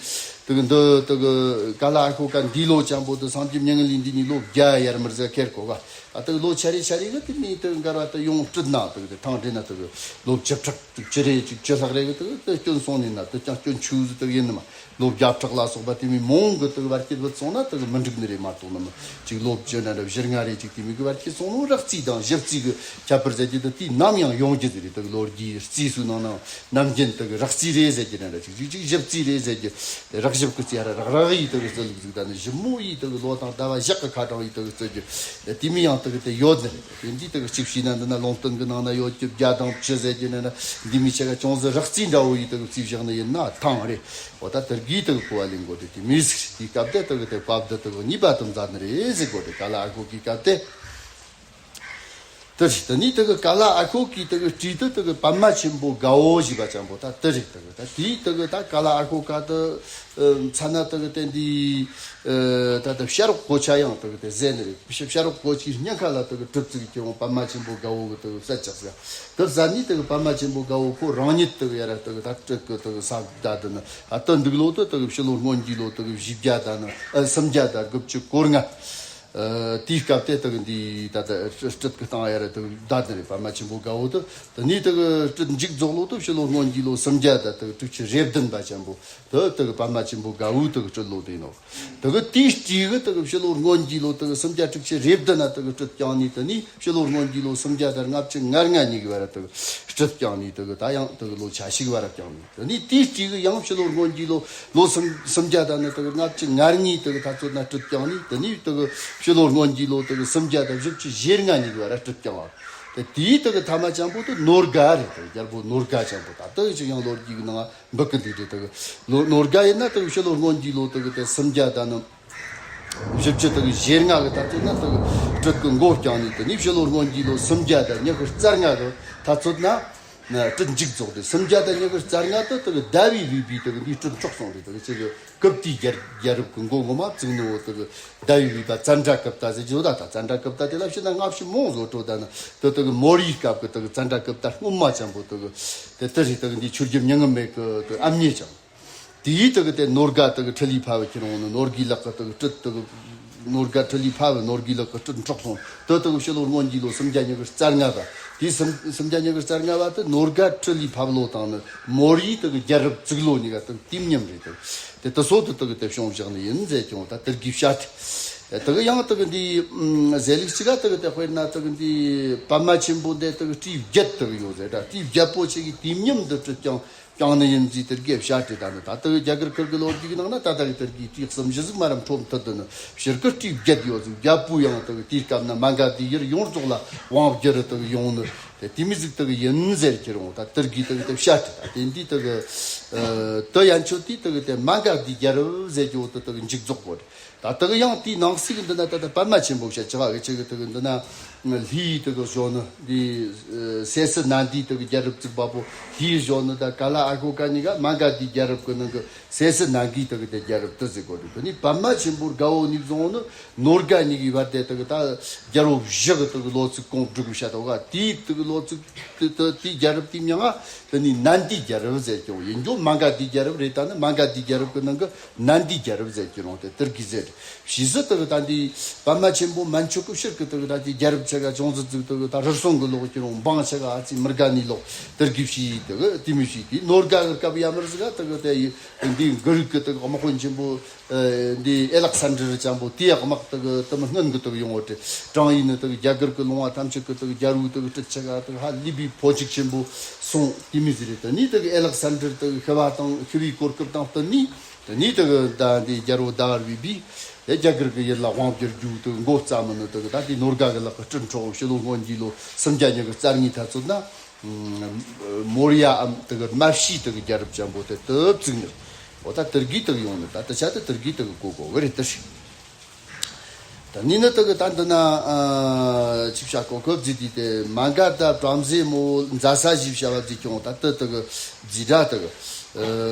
དེ་གི་འདི་དེ་གི་ཀ་ལ་ཨ་ཤོ་ཀ་འདི་ལོ་ཅན་པོ་དེ་སངས་རྒྱས་མྱ་ངན་ལས་འདས་ནི་ལོ་བརྒྱ་ཡར་མར་ཟེར་ཁེར་གོ་ག་ཨ་དེ་ལོ་ཆ་རེ་ཆ་རེ་གི་དེ་ནས་དེ་འགར་བ་དེ་ཡོང་སྤྲུལ་ན་དེ་གི་དེ་ཐང་འདྲེ་ན་དེ་གི་ལོ་བཅུ་ཕྲག་དྲུག་ཅུ་རེ་གཅིག་ཅུ་ལྷག་རེ་གི་དེ་གི་དེ་སྐྱོན་སོང་ནས་ན་དེ་ཀྱང་སྐྱོན་ཆུ་ཟིག་དེ་གི་ཡིན་ནི་མ། ལོ་བརྒྱ་ཕྲག་ལ་སོགས་པ་དེ་མི་མང་གི་དེ་གི་བར་སྐྱེད་བུད་སོང་ན་དེ་གི་མི་འགྲིག་ནི་རེད་མ་གཏོགས་ནི་མི་གཅིག་ལོ་བཅུ་ན་འདྲ་བཞི་ལྔ་རེ་གཅིག་དེ་མི་གི་བར་སྐྱེད་སོང་ནོ་རག་རྩིས་དང་གཞི་རྩིས་གི་ཁྱད་པར་ཟེར་རྒྱུ་དེ་དུས་ནམ་ཡང་ཡོང་རྒྱུ་དེ་རེད། དེ་གི་ལོ་རྒྱུས་རྩིས་སུ་ནང་ན་ནམ་རྒྱུན་དེ་གི་རག་རྩིས་རེད་ཟེར་རྒྱུ་ན་འདྲ་གཅིག་གཅིག་གཅིག་གཞི་རྩིས་རེད་ཟེར་རྒྱུ། རག་ཞིབ་ཀི་ཙི་ཡ་ར་རག་རག་ཡི་དེ་གི་རྩི་ལུགས་ཟིག་ད་ནི་ཞིབ་མོ་ཡི་དེ་གི་ལོ་དང་ཟླ་བ་ཞག་གི་ཁ་གྲངས་ཡི་དེ་གི་རྩི་རྒྱུ། དེ་མི་ཡང་དེ་གི་དེ་ཡོད་ནི་རེད། དེ་འདི་དེ་གི་གཅིག་བྱས་ན་འདི་ན་ལུང་བསྟན་གི་ནང་ན་ཡོད་རྒྱུ་བརྒྱ་དང་བཅུ་ཟེར་རྒྱུ་ནི་ན་འདི་མི་ཆ་ག་ཅུང་ཟད་རག་རྩིས་འདྲ་བོ་ཡི་དེ་གི་རྩིས་བཞག་ནི་ཡིན་ན་ཐང་རེད། འོ་ད་དེ་གི་དེ་གི་གོ་བ་ལེན་དགོས་རེད། དེ་མི་ཟིག་དེའི་སྐབས་དེ་དེ་གི་དེ་བཀའ་བསྡུ་དེ་གི་གཉིས་པ་དེ་མཛད་ནི་རེད་ཟེར་དགོས་རེད། ཀ་ལ་ཨ་ཤོ་ཀའི་སྐབས་དེ། དེ་རེད། དེ་ནས་དེ་གི་ཀ་ལ་ཨ་ཤོ་ཀའི་དེ་གི་སྤྲེའུ་དེ་དེ་གི་པདྨ་ཆེན་པོ་དགའ་བོ་ཞེས་པ་ཅན་པོ་ད་དེ་རེད། དེ་གི་ད་དེའི་དེ་གི་ད་ཀ་ལ་ཨ་ཤོ་ཀ་དེ་མཚན་ན་དེ་གི་དེ་འདི་ད་ལྟ་བྱ་རོག་གོ་ཆ་ཡང་དེ་གི་དེ་ཟེར་ནི་རེད། བྱ་རོག་གོ་ཆའི་སྙིང་ཁ་ལ་དེ་གི་གྲི་བཙུགས་ཀྱི་འོང་པདྨ་ཆེན་པོ་དགའ་བོ་གི་དེ་གི་བསད་ཅག་ཟེར། དེ་ཟ་ནི་དེ་གི་པདྨ་ཆེན་པོ་དགའ་བོ་ཁོ་རང་ཉིད་དེ་གི་ཡ་ར་དེ་གི་ད་སྤྲུལ་གི་དེ་གི་ས་ད་དེ་ནི་ཨ་དེ་འདུག་ལོ་དེ་དེ་གི་ཕྱི་ལོ་སྔོན་གྱི་ལོ་དེ་གི་བཞི་བརྒྱ་ད་ནི་ཨ་སུམ་བརྒྱ་ད་དགུ་བཅུ་གོ་ལྔ། ཨ། དེའི་སྐབས་དེ་དག་འདི་ད་ལྟ་སྤྲུལ་གི་སྟེང་ཡ་ར་དག་བདག་དེ་རེད། པདྨ་ཆེན་པོ་དགའ་བོ་དེ་དེ་ནས་དག་སྤྲུལ་མཇུག་རྫོགས་ལོ་དེ་ཕྱི་ལོ་སྔོན་གྱི་ལོ་སུམ་བརྒྱ་དང་དག་དྲུག་ཅུ་རེ་བདུན་པ་ཆེན་པོ་དེ་དག་པདྨ་ཆེན་པོ་དགའ་བོའི་དག་སྤྲུལ་ལོ་དེ་ཡིན་ནོ། དག་དེའི་སྤྲེའུ་གི་དག་ཕྱི་ལོ་སྔོན་གྱི་ལོ་དག་སུམ་བརྒྱ་དྲུག་ཅུ་རེ་བདུན་ན་དག་སྤྲུལ་བསྐྱངས་ནས་དེ་ནས་ཕྱི་ལོ་སྔོན་གྱི་ལོ་སུམ་བརྒྱ་དང་ལྔ་བཅུ་ང་ལྔ་ཉིན་གི་བར་དག་སྤྲུལ་བསྐྱངས་ནས་དག་ད་ཡང་དག་ལོ་ཆ་ཞིག་བར་བསྐྱངས་ནས། དེ་ནས་དེའི་དུས་ཀྱི་ཡང་ཕྱི་ལོ་སྔོན་གྱི་ལོ་ལོ་སུམ་སུམ་བརྒྱ་དང་ནི་དེ་གི་ལྔ་བཅུ་ང་གཉིས་དེ་གི་ད་ཚོད་ན་སྤྲུལ་བསྐྱངས་ནས། དེ་ནས་དེ་གི་ཕྱི་ལོ་སྔོན་གྱི་ལོ་དེ་གི་སུམ་བརྒྱ་དང་བཞི་བཅུ་ཞེ་ལྔ་ཉིན་གྱི་བར་སྤྲུལ་བསྐྱངས་པ་དེ། དེའི་དེ་གི་ཐ་མ་ཅན་པོ་དེ་ནོར་དགའ་རེད། དེ་གི་རྒྱལ་པོ་ནོར་དགའ་ཅན་པོ་ད་དེ་ཅིག་ཡང་ལོ་རྒྱུས་ཀྱི་ནང་འབུད་གི་འདུག་རེད། དེ་གི་ལོ་ནོར་དགའ་ཡིན་ན་དེ་གི་ཕྱི་ལོ་སྔོན་གྱི་ལོ་དེ་གི་དེ་སུམ་བརྒྱ་དང་ནི་བཞི་བཅུ་དེ་གི་ཞེ་ལྔ་གི་ད་ཚོད་ན་དེ་གི་སྤྲུལ་གི་མགོ་བསྐྱངས་ནས། དེ་ནས་ཕྱི་ལོ་སྔོན་གྱི་ལོ་སུམ་བརྒྱ་དང་ཉི་ཤུ་རྩ་ལྔ་གི་ད་ཚོད་ན། ན་སྤྲུལ་མཇུག་རྫོགས་ཏེ་སུམ་བརྒྱ་དང་ཉི་ཤུ་རྩ་ལྔ་དུ་དེ་གི་ཟླ་བའི་བུས་པའི་དེ་གི་འདི་སྤྲུལ་འཕྲོག་སོང་རེད། དེ་གི་ཅིག་གི་གུབ་ཏའི་རྒྱལ་རྒྱལ་རབས་ཀྱི་མགོ་ངོ་མ་བཙུགས་ནི་འོ། དེ་གི་ཟླ་བའི་བུས་པ་ཙནྡྲ་གུབ་ཏ་ཟེར་གྱི་འོ། ད་ད་ཙནྡྲ་གུབ་ཏ་དེ་ལ་ཕྱི་ན་སྔ་ཕྱི་མང་བཟོ་འཕྲོ་ད་ནི་དེ་དེ་གི་མོར་ཡི་སྐབས་ཀྱི་དེ་གི་ཙནྡྲ་གུབ་ཏ་སྔོན་མ་ཅན་པོ་དེ་གི་དེ་དེ་རེད། དེ་གི་འདི་ཆོས་རྒྱལ་མྱ་ངམ་མེད་གི་དེ་ཨ་མྱེས་ཅན། དེའི་དེ་གི་དེ་ནོར་དགའ་དེ་གི་ཁྲི་ལས་ཕབ་ཁྱེར་འོང་ནི། ནོར་དགའི་ལག་གི་དེ་གི་སྤྲུལ་དེ་གི་ནོར་དགའ་ཁྲི་ལས་ཕབ། ནོར་དགའི་ལག་གི་སྤྲུལ་འཕྲོག་སོང་། དེ་དེ་གི་ཕྱི་ལོ་སྔོན་གྱི་ལོ་སུམ་བརྒྱ་ཉི་ཤུ་རྩ་ལྔ་པ། དེའི་སུམ་སུམ་བརྒྱ་ཉི་ཤུ་རྩ་ལྔ་པ་དེ་ནོར་དགའ་ཁྲི་ལས་ཕབ་ལོ་དང་ནི་མོར་ཡི་དེ་གི་རྒྱལ་རབས་བཙུགས་ལོ་གཉིས་ཀ་དེ་གི་དུས་མཉམ་རེད། དེ་དེ་དེ་སོ་དེ་དེ་གི་དེ་བྱུང་བཞག་ནི་ཡིན་ཟེར་ཀྱང་ད་དེར་གི་བཤད། དེ་གི་ཡང་དེ་གི་འདི་ཨམ་ཟས་ལུགས་གཅིག་ག་དེ་གི་དེ་དཔེར་ན་དེ་གི་འདི་པདྨ་ཆེན་པོ་འདི་དེ་གི་སྤྲེའུ་བརྒྱད་དེ་གི་ཡོད་ཟེར་ད། སྤྲེའུ་བརྒྱད་པོ་ཆེ་གི་དུས་མཉམ་དུ་སྤྲུལ་ཀྱང་ཀྱང་ནི་ཡིན་ཟིག་དེ་དགེ་བཤད་དེ་ད་ནི་ད་དེ་གི་རྒྱ་གར་ཁུལ་གི་ལོ་རྒྱུས་ནང་ན་ད་ད་གི་དེ་གི་སྤྲེའུ་གསུམ་བཞི་ཟིག་མ་རམ་ཁྲོམ་ཐུར་དུ་ནི་ཕྱིར་གི་སྤྲེའུ་བརྒྱད་ཡོད་ཟིག་བརྒྱད་པོ་ཡང་དེ་གི་དེའི་སྐབས་ན་མ་འགའ་དེ་ཡུལ་ཡོངས་རྫོགས་ལ་དབང་བསྒྱུར་དེ་གི་ཡོང་ནི་དེ་དེ་མི་ཟིག་དེ་གི་ཡིན་ཟེར་གྱི་རུང་ད་དེ་གི་དེ་གི་དེ་བཤད་དེ་ད་དེ་འདི་དེ་གི་ཨ་དེ་ཡན་ཆོད་དེ་དེ་གི་དེ་མ་འགའ་དེའི་རྒྱལ་རབས་ཟེར་གྱི་འོ་དེ་དེ་གི་མཇུག་རྫོགས་གོ་རེད། ད་དེ་གི་ཡང་དེའི་ནང་གསེས་ཀྱི་འདི་ན་ད་ལྟ་པདྨ་ཆེན་པོ་བཤད་ཅི་ག་གི་ཆེ་གི་དེ་གི་འདི་ན་ལྷའི་དེ་གི་གཞོན་ནུ་འདི་སེ་སི་ནན་དིའི་དེ་གི་རྒྱལ་རབས་བཙུགས་པ་པོ་ལྷའི་གཞོན་ནུ་ད་ཀ་ལ་ཨ་ཤོ་ཀ་གཉིས་ཀ་མ་ག་དིའི་རྒྱལ་རབས་ཀྱི་ནང་གི་སེ་སི་ནན་དིའི་དེ་གི་དེ་རྒྱལ་རབས་དེ་ཟེར་གོ་དུས་དེ་ནི་པདྨ་ཆེན་པོ་དགའ་བོ་ནས་བཟུང་ནི་ནོར་དགའ་གཉིས་ཀྱི་བར་དེ་དེ་གི་ད་རྒྱལ་པོ་བཞི་གི་དེ་གི་ལོ་ཚིགས་གོང་བསྒྲིགས་བཤད་དོ་ག་དེའི་དེ་གི་ལོ་ཚིགས་དེ་དེ་དེའི་རྒྱལ་རབས་དེའི་མིང་ང་དེ་ནི་ནན་དིའི་རྒྱལ་རབས་ཟེར་ཀྱང་ཡིན་རྒྱུ་མ་ག་དིའི་རྒྱལ་རབས་རེད། ད་ནི་མ་ག་དིའི་རྒྱལ་རབས་ཀྱི་ནང་གི་ནན་དིའི་རྒྱལ་རབས་ཟེར་གྱི་རུང་དེ་དེ་གི་ཟེར། ཕྱིས་སུ་དེ་གི་ད་འདི་པདྨ་ཆེན་པོ་མན་ཆོད་ཀྱི་ཕྱིར་གྱི་དེ་གི་ད་ཀྱི་རྒྱལ་རབས་ཆེ་ག་ཅུང་ཟད་ཙིག་དེ་གི་ད་རུལ་སུངས་གི་ལོག་ཀྱི་རུང་འབངས་ཆེ་ག་ཨ་ཙི་མི་དགའ་ནི་ལོག་དེ་གི་ཕྱིས་དེ་གི་དེ་མི་ཕྱིས་དེ་ནོར་དགའ་གི་སྐབས་ཡ་མར་ཟིག་ག་དེ་གི་དེ་འདི་གི་རིགས་ཀྱི་དེ་གི་དམག་དཔོན་ཆེན་པོ་འདི་ཨེ་ལག་ས་འདྲི་རི་ཅན་པོ་དེ་ཡ་དམག་དེ་གི་དེ་མི་སྔོན་གི་དེ་གི་ཡོང་བ་དེ་ཀྲང་ཡིན་ནི་དེ་གི་རྒྱ་གར་གི་ལུང་བ་ཐམས་ཅད་གི་དེ་གི་རྒྱལ་པོ་དེ་གི་སྤྲུལ་ཆེ་ག་དེ་གི་ཧ་ལི་བི་ཕོ་གཅིག་ཆེན་པོ་སོང་དེ་མི་ཟིག་རེད། དེ་ནི་དེ་གི་ཨེ་ལག་ས་འདྲི་རི་དེ་གི་ཤི་བ་དང་ཤི་བའི་གོ་སྐབས་དང་དེ་ནི། དེ་ནས་དེ་གི་ད་འདི་རྒྱལ་པོ་ཟླ་བར་བའི་བུས་དེ་རྒྱ་གར་གི་ཡུལ་ལ་དབང་བསྒྱུར་རྒྱུ་དེ་གི་མགོ་བརྩམས་མི་ནི་དེ་གི་ད་དེ་ནོར་དགའ་གི་ལག་གི་སྤྲིན་འཕྲོག་ཕྱི་ལོ་སྔོན་གྱི་ལོ་སུམ་བརྒྱ་ཉི་ཤུ་རྩ་གཉིས་ཐ་ཚོད་ན་མོ་རི་ཡའམ་དེ་གི་རྨ་བྱའི་དེ་གི་རྒྱལ་རབས་ཆེན་པོ་དེ་དེ་བཙུགས་ནི། འོ་ད་དེ་གི་དེ་གི་ཡོང་ནི་ད་དེ་ཆ་དེ་དེ་གི་དེ་གི་གོ་གོ་གི་རེད་དེ། ད་ནི་ནི་དེ་གི་ད་འདི་ན་ཨ་ཅིག་བྱ་གོ་གོ་བརྫིས་དུས་དེ་མ་ག་ད་བྲམ་ཟེ་མོ་མཛའ་ས་ཞེས་བྱ་བ་བརྫིས་ཀྱང་ད་དེ་དེ་གི་རྫིས་སྒྲ་དེ་གི་ཨ་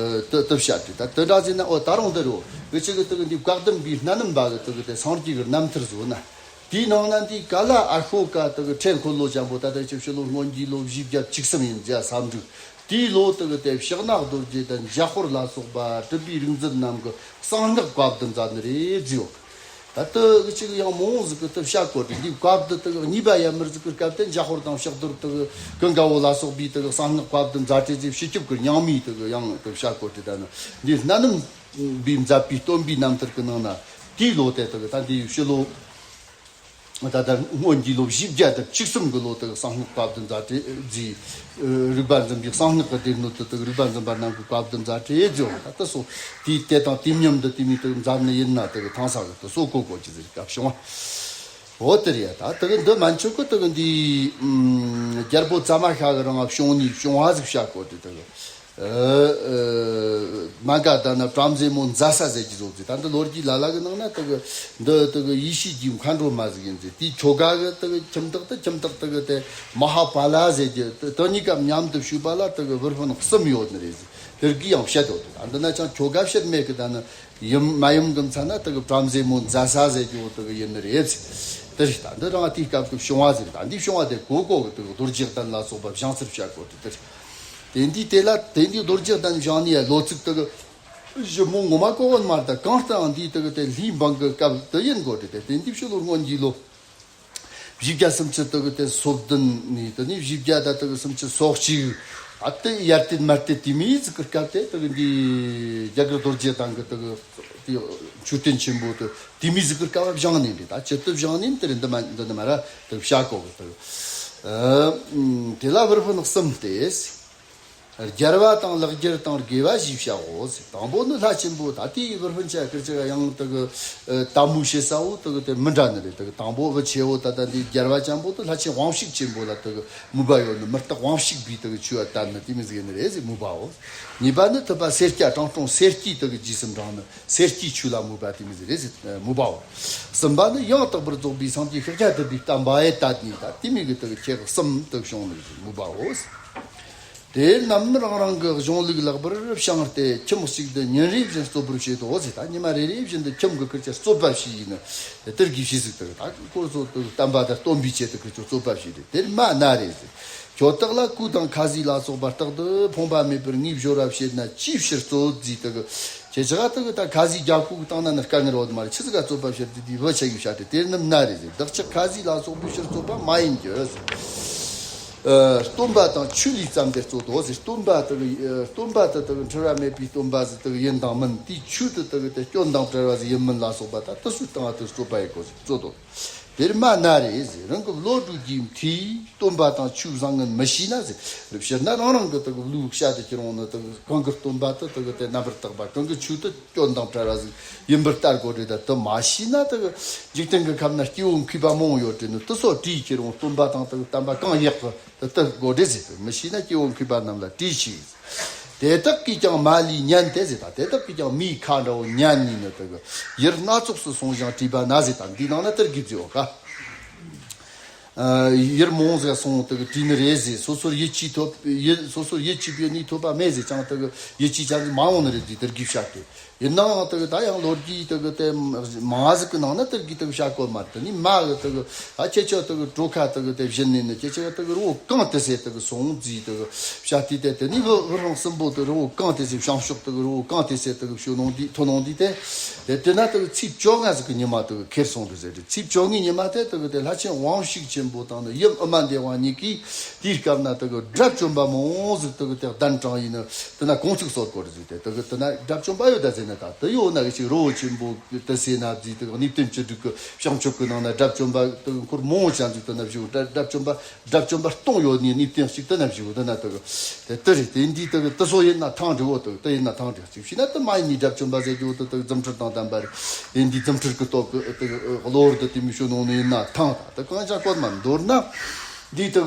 དེ་དེ་བྱ་དུས་ད་དེ་འདྲ་ཟེར་ན་འོ་ད་རུང་འདི་རུ་འུ་ཅག་གི་དེ་གི་འདི་བཀའ་གདམས་པའི་སྣ་ནམ་པ་གི་དེ་གི་དེ་སངས་རྒྱས་ཀྱི་རྣམ་ཐར་བཟོ་ན། དེའི་ནང་ན་འདི་ཀ་ལ་ཨ་ཤོ་ཀ་དེ་གི་ཁྲེ་འཁོར་ལོ་ཅན་པོ་ད་ལྟ་ཕྱི་ཕྱི་ལོ་སྔོན་གྱི་ལོ་བཞི་བརྒྱ་བཅུ་གསུམ་ཡིན་རྒྱ་ས་འབྲུག་དེའི་ལོ་དེ་གི་དེ་ཕྱག་ན་རྡོ་རྗེ་དང་འཇམ་དཔལ་ལ་སོགས་པ་གྲུབ་པའི་རིག་འཛིན་རྣམས་ཀྱི་གསང་སྔགས་བཀའ་གདམས་མཛད་ནི་རེད་བརྫིས་ཡོད། ད་ལྟ་གི་ཅིག་ཡང་མང་ཟིག་གི་ལྟ་བྱ་སྐོར་དེ་འདི་བཀའ་བསྡུ་དག་གཉིས་པ་ཡ་མིར་ཟིག་གི་སྐབས་དེ་འཇམ་དཔལ་དང་ཕྱག་རྡོར་དག་ཀུན་དགའ་བོ་ལ་སོགས་པའི་དག་གསང་སྔགས་བཀའ་བསྡུ་མཛད་བྲེལ་ཟིག་ཕྱི་སྐྱོབ་ཀྱི་རྙིང་མའི་དག་ཡང་ལྟ་བྱ་སྐོར་དེ་ད་ནི་འདི་སྣ་ནམ་པའི་མཛད་པའི་སྟོན་པའི་རྣམ་ཐར་གི་ནང་ན་དེའི་ལོ་དེ་དག་ད་འདི་ཕྱི་ལོ་ད་ལྟ་སྔོན་གྱི་ལོ་བཞི་བརྒྱ་དང་བཅུ་གསུམ་གི་ལོ་དག་གསང་སྔགས་བཀའ་བསྡུ་མཛད་བྲེལ་ཟིག་རིག་པ་འཛིན་པའི་གསང་སྔགས་ཀྱི་སྡེ་སྣོད་དུ་དག་རིག་པ་འཛིན་པ་རྣམས་ཀྱི་བཀའ་བསྡུ་མཛད་བྲེལ་ཟིག་ད་ལྟ་སོ་དེའི་དེ་དང་དེ་མཉམ་དུ་དེ་མི་དག་མཛད་ནི་ཡིན་ན་དག་ཐང་ས་གི་དུ་སོ་གོ་གོ་ཅི་ཟིག་སྐབས་བྱུང་བ། འོ་དེ་རེད་ཡ། ད་དེ་གི་འདི་མན་ཆོད་གི་དེ་གི་འདི་ཨམ་རྒྱལ་པོ་ཙ་མ་ཤ་གི་རིང་ང་བྱུང་ནི་བྱུང་བ་ཟིག་བྱ་གོ་དེ་དེ་གི་ཨ་ཨ་མ་ག་ད་ན་བྲམ་ཟེ་མོ་མཛའ་ས་ཟེར་གྱི་བཟོ་ཟིག་ད་འདི་ལོ་རྒྱུས་ལ་ལ་གི་ནང་ན་དེ་གི་འདི་དེ་གི་ཡེ་ཤེས་ཀྱི་མཁའ་འགྲོ་མ་ཟིག་ཡིན་ཟིག་དེའི་ཁྱོ་ག་གི་དེ་གི་ཁྱིམ་བདག་དེ་ཁྱིམ་བདག་དེ་གི་དེ་མ་ཧཱ་པཱ་ལ་ཟེར་གྱི་དེ་དེ་གཉིས་ཀ་མཉམ་དུ་བཞུགས་པ་ལ་དེ་གི་བུ་སྤུན་གསུམ་ཡོད་ནི་རེད་ཟིག་དེ་གི་ཡང་བཤད་དོ། དེ་ད་འདི་ན་ཅང་ཁྱོ་ག་བཤད་མེད་གི་ད་ནི། ཡུམ་མ་ཡུམ་གི་མཚན་ན་དེ་གི་བྲམ་ཟེ་མོ་མཛའ་ས་ཟེར་རྒྱུ་དེ་གི་ཡིན་ནི་རེད། དེ་རེད། ད་འདི་རང་དེའི་སྐབས་ཀྱི་བྱུང་བ་ཟེར། ད་འདི་བྱུང་བ་དེ་གོ་གོ་གི་དེ་གི་རྡོ་རྗེ་གདན་ལ་སོགས་པ་བཞེངས་ཚུལ་བཤད་གོ་དེ་དེ་རེད། དེ་འདི་དེ་ལ་དེ་འདི་རྡོ་རྗེ་གདན་བཞེངས་ནི་ཡ་ལོ་ཚིགས་དེ་གི་ཞིབ་མོ་ངོ་མ་གོ་གོ་མ་རེད། ད་གང་ལྟར་འདི་དེ་གི་དེ་ལྷའི་འབངས་ཀྱི་སྐབས་དེ་ཡིན་གོ་དེ་དེ་དེ་འདི་ཕྱི་ལོ་སྔོན་གྱི་ལོ། བཞི་བརྒྱ་སུམ་ཅུ་དག་གི་དེ་སོ་བདུན་ནས་དེ་ནས་བཞི་བརྒྱ་དང་དག་གི་སུམ་ཅུ་སོ་གཅིག་ཨ་དེ་ཡར་དེ་མར་དེ་དེ་མིའི་ཟིག་གི་སྐབས་དེ་དག་གི་འདི་རྒྱ་གར་རྡོ་རྗེ་གདན་གི་དག་གི་དེ་མཆོད་རྟེན་ཆེན་པོ་དེ་དེ་མིའི་ཟིག་གི་སྐབས་བཞེངས་ནས་འདི་ད་ཇི་ལྟར་བཞེངས་ནས་དེ་རིང་འདི་མ་འདི་འདི་མ་ར་དག་བྱ་གོ་གི་དག་ཨ་དེ་ལ་བུ་སྤུན་གསུམ་སྟེ། རྒྱལ་བ་དང་ལེགས་རྒྱལ་དང་དགེ་བ་ཞེས་བྱའོ་ཟེར། དང་པོ་ནི་ལྷ་ཆེན་པོ་ད་ལྟའི་བུ་སྤུན་ཆ་ཁིར་ཆ་ཡང་དེ་གི་ཨ་དམ་མོ་བྱེད་ས་བོ་དེ་གི་དེ་མི་འདྲ་ནི་རེད། དེ་གི་དང་པོ་བུ་ཆེ་བོ་ད་ལྟ་འདི་རྒྱལ་བ་ཅན་པོ་དེ་ལྷ་ཆེན་དབང་ཕྱུག་ཆེན་པོ་ལ་དེ་གི་མོས་པ་ཡོད་ནི་མི་རྟག་དབང་ཕྱུག་པའི་དེ་གི་ཆོས་བ་དད་ནི་དེ་མི་ཟིག་ནི་རེད་ཟེར་མོས་པའོ། གཉིས་པ་ནི་ཐུབ་པ་སེར་སྐྱ་དྲང་སྲོང་སེར་སྐྱའི་དེ་གི་རྗེས་སུ་འབྲངས་ནི་སེར་སྐྱའི་ཆོས་ལ་མོས་པ་དེ་མི་ཟིག་རེད་ཟེར་མོས་པའོ། གསུམ་པ་ནི་ཡང་དག་པར་རྫོགས་པའི་སངས་རྒྱས་ཤཱཀྱ་ཐུབ་པའི་བསྟན་པ་ཡི་དད་ནི་ད་དེ་མི་གི་དེ་གི་ཁྱེད་གསུམ་དེ་གི་བྱུང་ནི་ཟེར་མོས་པའོ། དེ་རྣམས་རང་རང་གི་གཞུང་ལུགས་ལེགས་པར་བཤངས་ཏེ་ཁྱིམ་གཅིག་ཏུ་ཉིན་རེ་བཞིན་རྩོད་པར་བྱེད་དོ་ཟེར། ད་ཉི་མ་རེ་རེ་བཞིན་དུ་ཁྱིམ་གྱི་ཁུར་ཆ་རྩོད་པ་བྱས་ཡིན་ན་དེར་གྱི་ཕྱིས་སུ་དེར་ད་ཁོ་ཚོ་དེ་བསྟན་པ་དང་སྟོན་པའི་ཆེད་དུ་ཁུར་ཆ་རྩོད་པ་བྱས་ཏེ་དེར་མ་ན་རེ་ཟེར། ཁྱོད་བདག་ལ་གོས་དང་ཁ་ཟས་ལ་སོགས་པ་རྟག་ཏུ་ཕོངས་པ་མེད་པར་ངས་བཞོ་ར་བྱེད་ན་ཅིའི་ཕྱིར་རྩོད་ཟེར། དེ་གི་ཁྱེད་ཅག་དེ་གི་ད་ཁ་ཟས་རྒྱ་ཁུག་བཏང་ན་ནི་དཀའ་ངལ་ཡོད་མ་རེད། ཆི་ཟིག་ག་རྩོད་པ་བྱེད་དེ་དེ་བུ་ཆ་གི་བྱ་སྟེ་དེར་ནི་མ་ན་རེ་ཟེར། བདག་ཅག་ཁ་ཟས་ལ་སོགས་པའི་ཕྱིར་རྩོད་པ་མ་ཡིན་གྱི་ཟེར། ཨ། སྟོན་པ་དང་ཆོས་ལས་བརྩམས་ཏེ་རྩོད་དོ་ཟེར། སྟོན་པ་དག་ཨ། སྟོན་པ་དག་དག་འཁྲུལ་བ་མེད་པའི་སྟོན་པ་ཟིག་དག་ཡིན་དང་མིན། དེའི་ཆོས་དག་དག་དེ་སྐྱོན་དང་བྲལ་བ་ཟིག་ཡིན་མིན་ལ་སོགས་པ་ད་དེ་ཚོའི་སྟེང་དུ་རྩོད་པ་ཡེད་གོ་ཟེར། རྩོད་དོ། དེར་མ་ན་རེ་ཟེར། རང་གི་བློ་གྲོས་ཀྱི་མཐུས་སྟོན་པ་དང་ཆོས་བཟང་ངན་མི་ཤེས་ན་ཟེར། སྤྱིར་ན་རང་རང་གི་དག་བློའི་ཤ་དེ་ཁྱེར་འོང་ནི་དག་གང་གི་སྟོན་པ་དེ་དག་དེ་རྣམ་པར་དག་པ། གང་གི་ཆོས་དེ་སྐྱོན་དང་བྲལ་བ་ཟིག་ཡིན་པར་ལྟ་དགོས་རེད། ད་དེ་མ་ཤེས་ན་དག་འཇིག་རྟེན་གྱི་ཁམས་ན་སྐྱེ་བོ་མཁས་པ་མང་བོ་ཡོད་རེད། ནི་དེ་ཚོ་དྲིས་ཁྱེར་འོང་། སྟོན་པ་དང་དག་བསྟན་པ་གང་ཡག་གི་དེ་ལྟ་དགོས་རེད་ཟེར། མི་ཤེས་ན་སྐྱེ་བོ་མཁས་པ་རྣམས་ལ་དྲིས་ཤིག། དེ་དག་གིས་ཀྱང་མ་ལུས་ཉན་ཏེ་ཟེར། ད་དེ་དག་གིས་ཀྱང་མིའི་ཁ་འདྲ་བོ་ཉན་ནས་ནི་དག་ཡུལ་སྣ་ཚོགས་སུ་སོང་ཞིང་དྲིས་པ་ན་ཟེར། ད་འདིའི་ནང་ན་དེར་གི་ཟེར་བ་ཀ། ཨ། ཡུལ་མང་ཟིག་སོང་དག་དྲིས་ནི་རེད་ཟེར། སོ་སོར་ཡིད་ཆེས་ཐོབ། ཡིད། སོ་སོར་ཡིད་ཆེས་པའི་གནས་ཐོབ་པ་མེད་ཟེར། ཅང་དག་ཡིད་ཆེས་ཅང་ཟིག་མ་འོང་ནི་རེད་ཟེར། དེར་གི་བཤད་དེ། ཡིན་ནའང་དག་ད་ཡང་ལོ་རྒྱུས་དག་དེ་མང་ཟིག་གི་ནང་ན་དེར་གི་དག་བཤད་གོ་མ་རེད། དེ་ནི་མ་གི་དག་ཨ། ཁྱེད་ཆོ་དག་གྲོ་ཁ་དག་དེ་བཞིན་ནས་ནི་ཁྱེད་ཆོ་དག་རི་བོ་གངས་ཏི་སེ་དག་སོང་ཟེར་དག་བཤད་དེ། དེ་དེ་ནི་བུ་བུ་རང་སྲིན་པོ་དག་རི་བོ་གངས་ཏི་སེ་བྱང་ཕྱོགས་དག་རི་བོ་གངས་ཏི་སེ་དག་བྱོན་ནོ་འདི་ཐོན་ནོ་འདི་དེ། དེ་དེ་ན་དག་ཚེས་བཅོ་ལྔ་ཟིག་གི་ཉི་མ་དག་ཁྱེར་སོང་འདུག་ཟེར་དེ། ཚེས་བཅོ་ལྔའི་ཉི་མ་དེ་དག་དེ་ལྷ་ཆེན་དབང་ཕྱུག་ཆེན་པོ་དང་ནི་ཡུམ་ཨུ་མ་དེ་བ་གཉིས་ཀྱིས་དེའི་སྐབས་ན་དག་དགྲ་བཅོམ་པ་མང་ཟིག་དག་དེ་གདན་དྲངས་ཡིན་ནི་དེ་ན་དགོངས་ཚིག་གསོལ་གོ་རེད་ཟེར་དེ། དག་དེ་ན་དགྲ་བཅོམ་པ་ཡོད་ད་ཟེར་ན། ད་དེ་ཡོད་ན་གི་ཅིག་རི་བོ་ཆེན་པོ་ཏི་སེ་ན་ཟེར་དག་གནས་བརྟན་བཅུ་དྲུག་གི་བྱང་ཆུབ་ཀྱི་ནང་ན་དགྲ་བཅོམ་པ་དག་འཁོར་མང་ཅན་ཟིག་དེ་ན་བཞུགས། དགྲ་དགྲ་བཅོམ་པ་དགྲ་བཅོམ་པ་སྟོང་ཡོད་ནི་གནས་བརྟན་གཅིག་དེ་ན་བཞུགས། དེ་ན་དག་དེ་དེ་རེད། དེ་འདི་དག་དེ་ཚོ་ཡིན་ན་ཐང་འགྲིག་འོ། དག་དེ་ཡིན་ན་ཐང་འགྲིག་ཅིག་བྱས་ན་དེ་མ་ཡིན་ནི་དགྲ་བཅོམ་པ་ཟེར་རྒྱུ་དེ་དག་རྫུ་འཕྲུལ་དང་ལྡན་པ་རེད། དེ་འདི་རྫུ་འཕྲུལ་གྱི་སྟོབས་ཀྱིས་དག་གློ་བུར་དུ་དེ་མི་ཤོད་ནོ་ནི་ཡིན་ན་ཐང་། ད་དེ་གང་ཅང་བཀོད་མ། མདོར་ན་འདི་དག་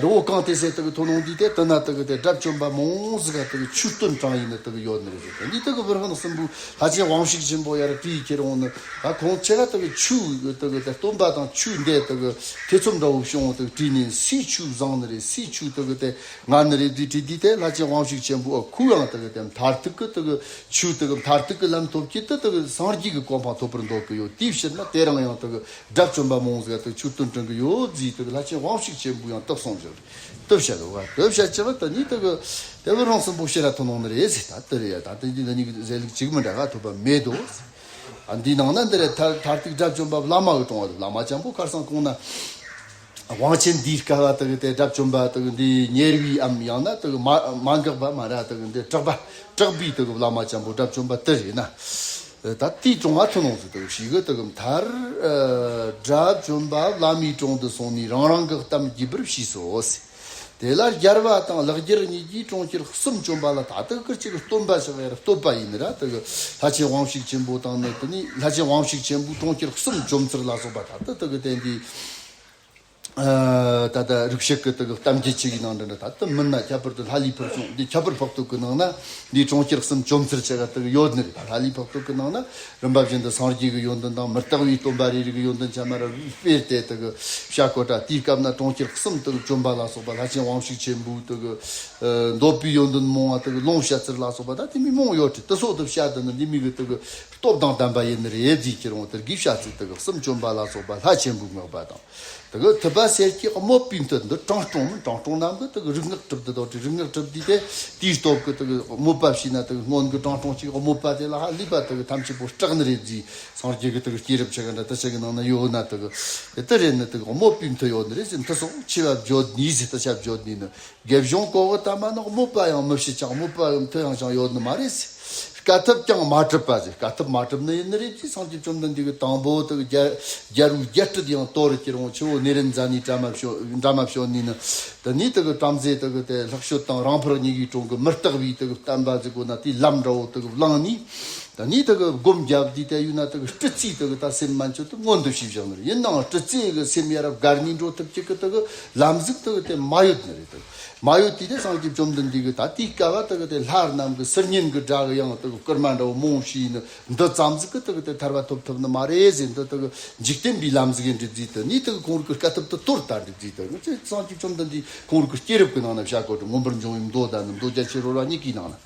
རི་བོ་གངས་ཏི་སེ་དག་ཐོན་ནོ་འདི་དེ་དེ་ན་དག་དེ་དགྲ་བཅོམ་པ་མང་ཟིག་ག་དག་ཆོས་སྟོན་དྲངས་ཡིན་ནི་དག་ཡོད་ནི་རེད། འདི་དག་བུ་རང་སྲིན་པོ་ལྷ་ཆེན་དབང་ཕྱུག་ཆེན་པོ་ཡར་དྲིས་ཁྱེར་འོང་ནི། ད་ཁོང་ཁྱེད་ར་དག་ཆོས་དག་དེ་སྟོན་པ་དང་ཆོས་འདི་དག་ཐེ་ཚོམ་འདྲ་བོ་བྱུང་དག་དྲིས་ནས། སུའི་ཆོས་བཟང་ནི་རེད། སུའི་ཆོས་དག་དེ་ངན་ནི་རེད་ཟེར་དྲིས་དུས་དེ་ལྷ་ཆེན་དབང་ཕྱུག་ཆེན་པོ་ཁོ་ཡང་དག་དེ་མཐར་ཐུག་གི་དག་ཆོས་དག་མཐར་ཐུག་གི་ལམ་ཐོབ་ཀྱི་དེ་དག་སངས་རྒྱས་ཀྱི་གོ་འཕང་ཐོབ་པར་འདོད་ཀྱི་ཡོད། དེའི་ཕྱིར་ན་དེ་རིང་ཡང་དག་དགྲ་བཅོམ་པ་མང་ཟིག་དག་ཆོས་སྟོན་དྲན་གྱི་ཡོད་ཟེར་དག་ལྷ་ཆེན་དབང་ཕྱུག་ཆེན་པོ་ཡང་དེ་གསུངས་བཞག་རེད། དེ་བཤད་དོ། དེ་བཤད་ཀྱི་བ་དེ་ནི་དག་དེ་བུ་རང་སྲིན་པོ་ཕྱིར་ར་ཐོན་ནོ་ནི་རེད་ཟེར། ད་དེ་རེད་ཡ། ད་དེ་འདི་འདི་གཉིས་ཀྱི་ཟེར་ལུགས་གཅིག་མི་འདྲ་ག་ཐོབ་པ་མེད་དོ། ཨ། འདིའི་ནང་ན་འདི་རེད། མཐར་མཐར་ཐུག་དགྲ་བཅོམ་པ་བླ་མ་གི་དྲུང་བ་དེ། བླ་མ་ཆེན་པོ་ཁར་སང་གོང་ན་དབང་ཆེན་འདིའི་སྐལ་བ་དག་དེ་དགྲ་བཅོམ་པ་དག་འདི་ཉེར་བའི་འམ་ཡང་ན་དག་མ་མ་འགགས་པ་མ་ར་དག་འདི་དྲག་པ་དྲག་པའི་དག་བླ་མ་ཆེན་པོ་དགྲ་བཅོམ་པ་དེ་རེད་ན། ད་དེའི་དྲུང་བ་ཐུན་མོང་ཟིག་དག་ཞིག་གི་དག་མཐར་དགྲ་བཅོམ་པ་བླ་མའི་དྲུང་དུ་སོང་ནས་རང་རང་གི་གཏམ་རྒྱས་པར་ཞུས་སོ་ཟེར། དེ་ལ་རྒྱལ་བ་དང་ལེགས་སྦྱར་གཉིས་ཀྱིས་གྲོང་ཁྱེར་གསུམ་བཅོམ་པ་ལ། ད་དག་ཀིར་གཅིག་གི་སྟོན་པ་ཞིག་ཡར་བསྟོད་པ་ཡིན་ར། དག་ལྷ་ཆེན་དབང་ཕྱུག་ཆེན་པོ་དང་ནི་དེ་ནི་ལྷ་ཆེན་དབང་ཕྱུག་ཆེན་པོས་གྲོང་ཁྱེར་གསུམ་བཅོམ་ཚུལ་ལ་སོགས་པ། ད་དག་དག་གི་དེ་འདི་ཨ་ད་ལྟ་རིག་བྱེད་ཀྱི་དག་གཏམ་རྒྱུད་ཅིག་གི་ནང་དུ་འདྲ། ད་དེ་མིན་ན་ཁྱད་པར་དུ་ལྷ་ལས་ཕུར་ཚོགས་འདི་ཁྱད་པར་འཕགས་བསྟོད་ཀྱི་ནང་ན་འདི་གྲོང་ཁྱེར་གསུམ་བཅོམ་ཚུལ་བྱེད་ག་དག་ཡོད་ནི་རེད། ད་ལྷ་ལས་འཕགས་བསྟོད་ཀྱི་ནང་ན་རིམ་པ་བཞིན་དུ་སངས་རྒྱས་ཀྱི་ཡོན་ཏན་དང་མི་རྟག་པའི་སྟོན་པ་རེ་རེ་གི་ཡོན་ཏན་ཆ་མ་ར་སྤེལ་ཏེ་དག་བཤད་གོ་དྲ། དེའི་སྐབས་ན་གྲོང་ཁྱེར་གསུམ་དག་བཅོམ་པ་ལ་སོགས་པ། ལྷ་ཆེན་དབང་ཕྱུག་ཆེན་པོས་དག་འདོད་པའི་ཡོན་ཏན་མང་བ་དག་ལོངས་སྤྱད་ཚུལ་ལ་སོགས་པ། ད་དེ་མི་མང་ཡོད་དེ། དེ་སོགས་དུ་བཤད་དུ་ནི་འདི་མི་གི་དག་སྟོབས་དང་ལྡན་པ་ཡིན་ནི་རེད་ཟེར་གྱི་རུང་། དེར་གི་བཤད་ཚུལ་དག་གསུམ་བཅོམ་པ་ལ་སོགས་པ་ལྷ་ཆེན་པོས་བསྔགས་པ་དང་། དེ་གི་ཐུབ་པ་གསེར་གྱི་དམོད་པའི་མཐུ་འདི་དྲང་སྲོང་མིན། དྲང་སྲོང་རྣམས་ཀྱིས་དེ་གི་རིག་སྔགས་གྲུབ་འདི་དོ་དྲི། རིག་སྔགས་གྲུབ་འདི་དེ་དེའི་སྟོབས་ཀྱིས་དེ་གི་དམོད་པ་བྱས་ན། དེ་གི་སྔོན་གྱི་དྲང་སྲོང་གཅིག་དམོད་པ་དེ་ལ་ཧ་ལས་པ་དེ་གི་ཐམས་ཅད་པོ་སྐྲག་ནི་རེད་ཟེར། སངས་རྒྱས་ཀྱི་དེ་གི་སྐྱེས་རབས་ཆེ་ག་འདྲ་དེ་ཆ་གི་ནང་ན་ཡོད་ན། དེ་གི་དེ་དེ་རེད་ནི་དེ་གི་དམོད་པའི་མཐུ་ཡོད་ནི་རེད་ཟེར། མཐུ་སོགས་ཆེ་བ་བརྗོད་ནས་ཟེར། དེ་ཆ་བརྗོད་ནས་ནི། དགེ་སྦྱོང་གོ་བ་ལྟ་མ་ནི། དམོད་པ་ཡང་མི་བྱེད་ཅིང་། དམོད་པ་ཡང་མཐུ་ཡང་ཅང་ཡོད་ནི་མ་རེད་ཟེར། དཀའ་ཐུབ་ཀྱང་མ་གྲུབ་པ་ཟེར། དཀའ་ཐུབ་མ་གྲུབ་ནི་ཡིན་ནི་རེད་ཅེས། སངས་རྒྱས་བཅོམ་ལྡན་འདས་ཀྱིས་དང་པོ་དེ་གི་རྒྱལ་རྒྱལ་བུ་རྒྱལ་སྲིད་ཡང་དོར་གྱི་རུང་། ཆུ་བོ་ནཻ་རཉྫ་ནའི་འགྲམ་མ་བྱོན། འགྲམ་མ་བྱོན་ནས་ནི། དེ་ནས་དེ་གི་བྲམ་ཟེ་དེ་གི་དེ་ལྷག་ཤོད་དང་རིང་འཕུར་གཉིས་ཀྱི་དྲུང་གི་མི་རྟག་པའི་དེ་གི་བསྟན་པ་ཟེར་གོ་ན། དེའི་ལམ་འདྲ་བོ་དེ་གི་བླངས་ནས། དེ་ནས་དེ་གི་སྒོམ་རྒྱབ་དུས་དེ་ཡོད་ན། དེ་གི་སྤྲུལ་རྩིས་དེ་གི་ད་སེམས་མན་ཆད་དུ་མངོན་དུ་ཕྱིས་བཞག་ནི་རེད། ཡིན་ནའང་སྤྲུལ་རྩིས་གི་སེམས་ཡར་བསྒར་ནས་འགྲོ་ཐུབ་ཀྱི་གི་དེ་གི་ལམ་ཟིག་དེ་གི་དེ་མ་ཡོད་ནི་རེད། དེ་གི་མ་ཡོད་དུས་དེ་སངས་རྒྱས་བཅོམ་ལྡན་འདས་ཀྱིས་ད་དེའི་སྐབས་བ་དེ་གི་དེ་ལྷ་རྣམས་ཀྱི་སིལ་སྙན་གྱི་སྒྲ་གི་ཡང་དེ་གི་བསྐུལ་མ་འདྲ་བོ་མང་བོ་བྱས་ནི། འདི་ཙམ་ཟིག་གིས་དེ་གི་དེ་ཐར་བ་ཐོབ་ཐུབ་ནི་མ་རེད་ཟེར། འདི་དེ་གི་འཇིག་རྟེན་པའི་ལམ་ཟིག་ཡིན་འདྲི་རྩིས། དེ་ནས་དེ་གི་ཁོང་རང་གི་དཀའ་ཐུབ་དེ་དོར་ད་འདྲི་རྩིས། དེ་ནི་ཚེ་སངས་རྒྱས་བཅོམ་ལྡན་འདས་ཁོང་རང་གི་སྐྱེས་རབས་ཀྱི་ནང་ན་བཤད་གོ་དྲ། མངོན་པར་འབྱུང་བའི་མདོ་དང་ནི་མདོ་རྒྱ་ཆེར་རོལ་པ་གཉིས་ཀྱི་ནང་ན།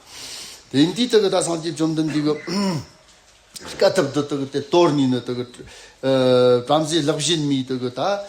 དེ་འདི་དེ་གི་ད་སངས་རྒྱས་བཅོམ་ལྡན་འདས་ཀྱིས་ དཀའ་ཐུབ་འདི་དག་དེ་དོར་ནས་ནི་དག་ཨ་བྲམ་ཟེ་ལེགས་བཞིན་མའི་དག་ད་ཨ་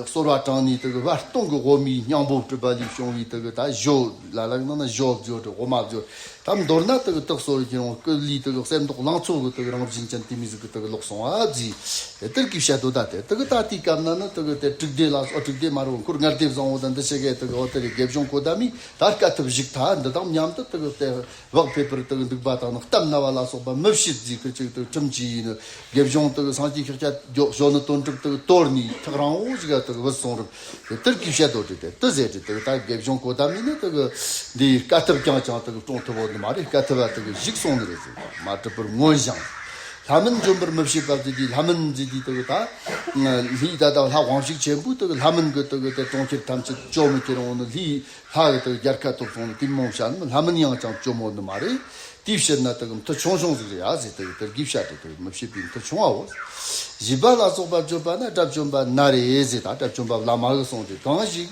གསོལ་བ་དྲངས་ནས་དག་བར་སྟོང་གི་དབུ་མའི་སྙིང་པོ་གྲུབ་པ་ལས་བྱུང་བའི་དག་ད་གཞོ་ལ་ལ་ནང་ན་གཞོ་བརྗོད་དག་དབུ་མ་བརྗོད། དམ་མདོར་ན་དག་དག་གསོལ་གྱི་རང་སྐུ་ལུས་དག་གསེར་མདོག་ལང་ཚོ་གི་དག་རང་བཞིན་ཅན་དེ་མོ་ཟིག་གི་དག་ལོག་སོང་བ་ཟིག་དེ་ལྟར་གྱི་བཤད་དོ། ད་དེ་དག་ད་དེའི་སྐབས་ན་ནི་དག་དེ་དྲུག་སྡེ་ལ་ཨོ་དྲུག་སྡེ་མ་རུ་འཁོར་ལྔ་སྡེ་བཟང་བོ་དང་འདི་ཆེ་གེ་དག་ཨོ་དེ་རེ་དགེ་སྦྱོང་གོ་ད་མི་ད་དཀའ་ཐུབ་བཞུགས་ཐ་འདི་དང་མཉམ་དུ་དག་དེ་བག་ཕེབས་པར་དག་འདུག་པ་དང་ནི་གཏམ་སྨྲ་བ་ལ་སོགས་པ་མི་བྱེད་ཟིག་ཁུར་ཅིག་དག་ཁྲིམས་ཀྱི་ཡིན་ནི་དགེ་སྦྱོང་དག་སངས་རྒྱས་ཤཱཀྱ་བྱོན་ནི་དོན་གྲུབ་དག་དོར་ནི་ཐག་རིང་བོ་ཞིག་དག་བུད་སོང་རུང་། དེ་ལྟར་གྱི་བཤད་དོ་དྲི་དེ་དུ་ཟེར་དྲི་དེ་ད་དགེ་སྦྱོང་གོ་ད་མི་ནི་དག་འདི་དཀའ་ཐུབ་ཀྱང་ཀྱང་དག་གྲོང་ཐུབ་བོ་ནི་མ་རེད། དཀའ་ཐུབ་བ་དག་བཞུགས་སོང་ནི་རེད་ཟེར། མ་གྲུབ་པར་མངོན་ཞིང་། ལྷ་མིན་འཇོམས་པར་མི་བྱེད་པ་ཟེར་དུས་ལྷ་མིན་ཟེར་དུས་དག་ད་ལྷའི་ད་ད་ལྷ་དབང་ཕྱུག་ཆེན་པོ་དག་ལྷ་མིན་གི་དག་དེ་གྲོང་ཁྱེར་ཐམས་ཅད་བཅོམ་མི་ཁྱེར་འོང་ནི་ལྷའི་ལྷ་གི་དག་རྒྱལ་ཁ་ཐོབ་སོང་ནི་དེ་མོ་བྱ་ནི་ལྷ་མིན་ཡང་ཅང་བཅོམ་འོང་ནི་མ་རེད། དེའི་ཕྱིར་ན་དག་མཐུ་ཆུང་ཆུང་ཟིག་རེད་ཡ་ཟེར་དག་དེར་གི་བཤད་དེ་དག་མི་བྱེད་པའི་མཐུ་ཆུང་བའོ། བཞི་པ་ལ་སོགས་པ་བརྗོད་པ་ན་དགྲ་བཅོམ་པ་ན་རེ་ཟེར། ད་དགྲ་བཅོམ་པ་བླ་མ་གི་གསུང་དེ་གང་ཞིག་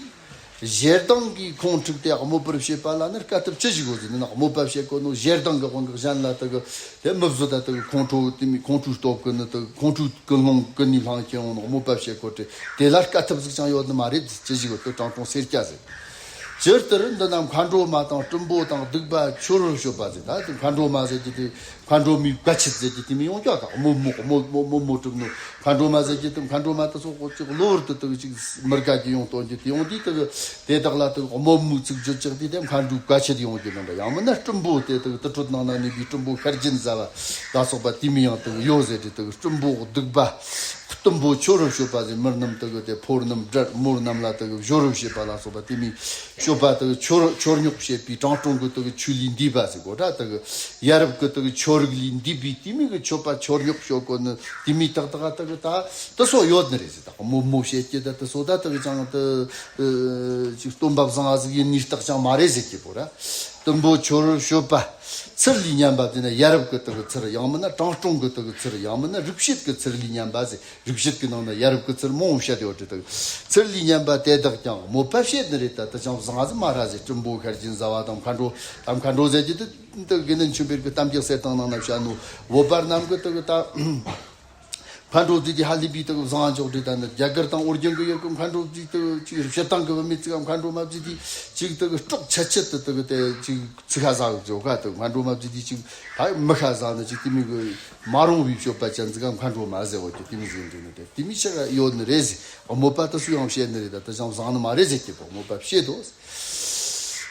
ཞེ་སྡང་གིས་ཁོང་དཀྲུགས་ཏེ་དམོད་པར་བྱེད་པ་ལ་ནི་དཀའ་ཐུབ་ཅི་ཞིག་གོ་ཟེར་ན། དམོད་པ་བྱེད་དགོས་ནོ་ཞེ་སྡང་གི་དབང་གིས་གཞན་ལ་དག་དེ་མི་བཟོད་ད་དག་ཁོང་ཁྲོ་དེ་མི་ཁོང་ཁྲོའི་སྟོབས་ཀྱིས་ནི་དག་ཁོང་ཁྲོའི་ཀུན་སློང་ཀུན་ནས་བསླངས་ཁྱེར་འོང་ནོ་དམོད་པ་བྱེད་དགོས་ཏེ་དེ་ལ་དཀའ་ཐུབ་ཟིག་ཀྱང་ཡོད་ནི་མ་རེད། ཅི་ཞིག་གོ་དག་དྲང་དྲུང་སེར་སྐྱ་ཟེར། ཇི་ལྟར་འདི་ན་མཁའ་འགྲོ་མ་དང་སྲིན་པོ་དང་གདུག་པ་འཆོར་བར་སྤྱོད་པ་ཟེར། ད་དེ་མཁའ་འགྲོ་མ་ཟེར་གྱི་དེ་མཁའ་འགྲོ་མའི་བཀའ་ཆད་ཟེར་གྱི་དེ་མི་ཡོང་ཀྱག་ག་དམོད་མོ་དམོད་མོ་དམོད་མོ་གྲུབ་ནོ་མཁའ་འགྲོ་མ་ཟེར་གྱི་དེ་མཁའ་འགྲོ་མ་དེ་ཚོ་ཅིག་གློ་བུར་དུ་དག་ཅིག་མི་དགའ་གྱི་ཡོང་དོན་གྱི་དེ་ཡོང་དུས་དག་དེ་དག་ལ་དག་དམོད་མོའི་ཚིག་བརྗོད་ཅིག་དེ་དེ་མཁའ་འགྲོའི་བཀའ་ཆད་ཡོང་གྱི་ནང་འདྲ། ཡང་མིན་ན་སྲིན་པོ་དེ་དག་དུར་ཁྲོད་ནང་ན་གནས་པའི་སྲིན་པོ་ཤར་གྱི་ཟ་བ་ལ་སོགས་པ་དེ་མི་ཡང་དག་ཡོད་ཟེར་གྱི་དག་སྲིན་པོ་གདུག་པ། གཏུམ་པོ་འཆོར་བར་སྤྱོད་པ་ཟེར། མི་རྣམས་དག་དེ་ཕོ་རྣམས་དགྲ་མོ་རྣམས་ལ་དག་སྦྱོར་བར་བྱེད་པ་ལ་སོགས་པ་དེ་མི་སྤྱོད་པ་དག་འཆོར་འཆོར་སྙོག་བྱེད་པའི་དྲང་དྲུང་གི་དག་ཆོས་ལས་འདས་པ་ཟེར་གོ་ད། དག་ཡ་རབས་ཀྱི་དག་ཆོས་རིག་ལས་འདས་པའི་དེ་མི་གི་སྤྱོད་པ་འཆོར་སྙོག་སྤྱོད་གོ་ནི་དེ་མི་དག་དག་དག་ད་དེ་སོགས་ཡོད་ནི་རེད་ཟེར། དག་དམོད་མོ་བྱེད་ཀྱི་ད་དེ་སོགས་ད་དག་ཅང་དེ་ཅིག་སྟོན་པ་བཟང་ང་ཟིག་ཡིན་ནི་རྟགས་ཅང་མ་རེད་ཟེར་གྱི་པོ་ར། གཏུམ་པོ་འཆོར་སྤྱོད་པ། ཚུལ་ལས་ཉམས་པ་དེ་ནི་ཡ་རབས་ཀྱི་དག་ཚུལ། ཡང་མིན་ན་དྲང་དྲུང་གི་དག་ཚུལ། ཡང་མིན་ན་རིག་བྱེད་ཀྱི་ཚུལ་ལས་ཉམས་པ་ཟེར། རིག་བྱེད་ཀྱི་ནང་ན་ཡ་རབས་ཀྱི་ཚུལ་མང་བོ་བཤད་ཡོད་དེ་དག་ཚུལ་ལས་ཉམས་པ་དེ་དག་ཀྱང་དམོད་པ་བྱེད་ནི་རེད། ད་དེ་ཅང་བཟང་ཟིག་མ་རེད་ཟེར། སྲིན་པོ་ཤར་གྱི་ཟ་བ་དང་མཁའ་འགྲོ་དང་མཁའ་འགྲོ་ཟེར་གྱི་དེ་དེ་དགེ་འདུན་ཆོས་འཕེལ་གྱི་གཏམ་རྒྱུད་གསེར་ཐང་ནང་ན་བཤད་ནོ། བོད་པ་རྣམས་ཀྱི་དག་ད། མཁའ་འགྲོ་བརྫིས་ཏེ་ཧ་ལས་པའི་དག་བཟང་འཇོག་འདྲི་ད་ནི་རྒྱ་གར་དང་ཨོ་རྒྱན་གྱི་ཡུལ་གྱི་མཁའ་འགྲོ་བརྫིས་དག་ཅིག་སྤྱིར་བཏང་གི་བུད་མེད་ཅིག་མཁའ་འགྲོ་མ་བརྫིས་ཏེ་ཅིག་དག་སྲོག་ཆད་ཆད་དུ་དག་དེ་ཅིག་ཚིག་ཁ་ཟ་གི་འཇོག་ག་དག་མཁའ་འགྲོ་མ་བརྫིས་ཏེ་ཅིག་ད་མི་ཁ་ཟ་ནི་ཅིག་དེ་མི་གི་མ་རུང་བའི་སྤྱོད་པ་ཅན་ཟིག་མཁའ་འགྲོ་མ་ཟེར་བ་ཅིག་དེ་མི་ཟིག་འདུག་ནི་དེ་དེ་མི་ཆ་ག་ཡོད་ནི་རེད་ཟེར། དམོད་པ་དེ་སུ་ཡང་བྱེད་ནི་རེད། ད་དེ་ཅང་བཟང་ནི་མ་རེད་ཟེར་གྱི་བོ་དམོད་པ་བྱེད་དོ།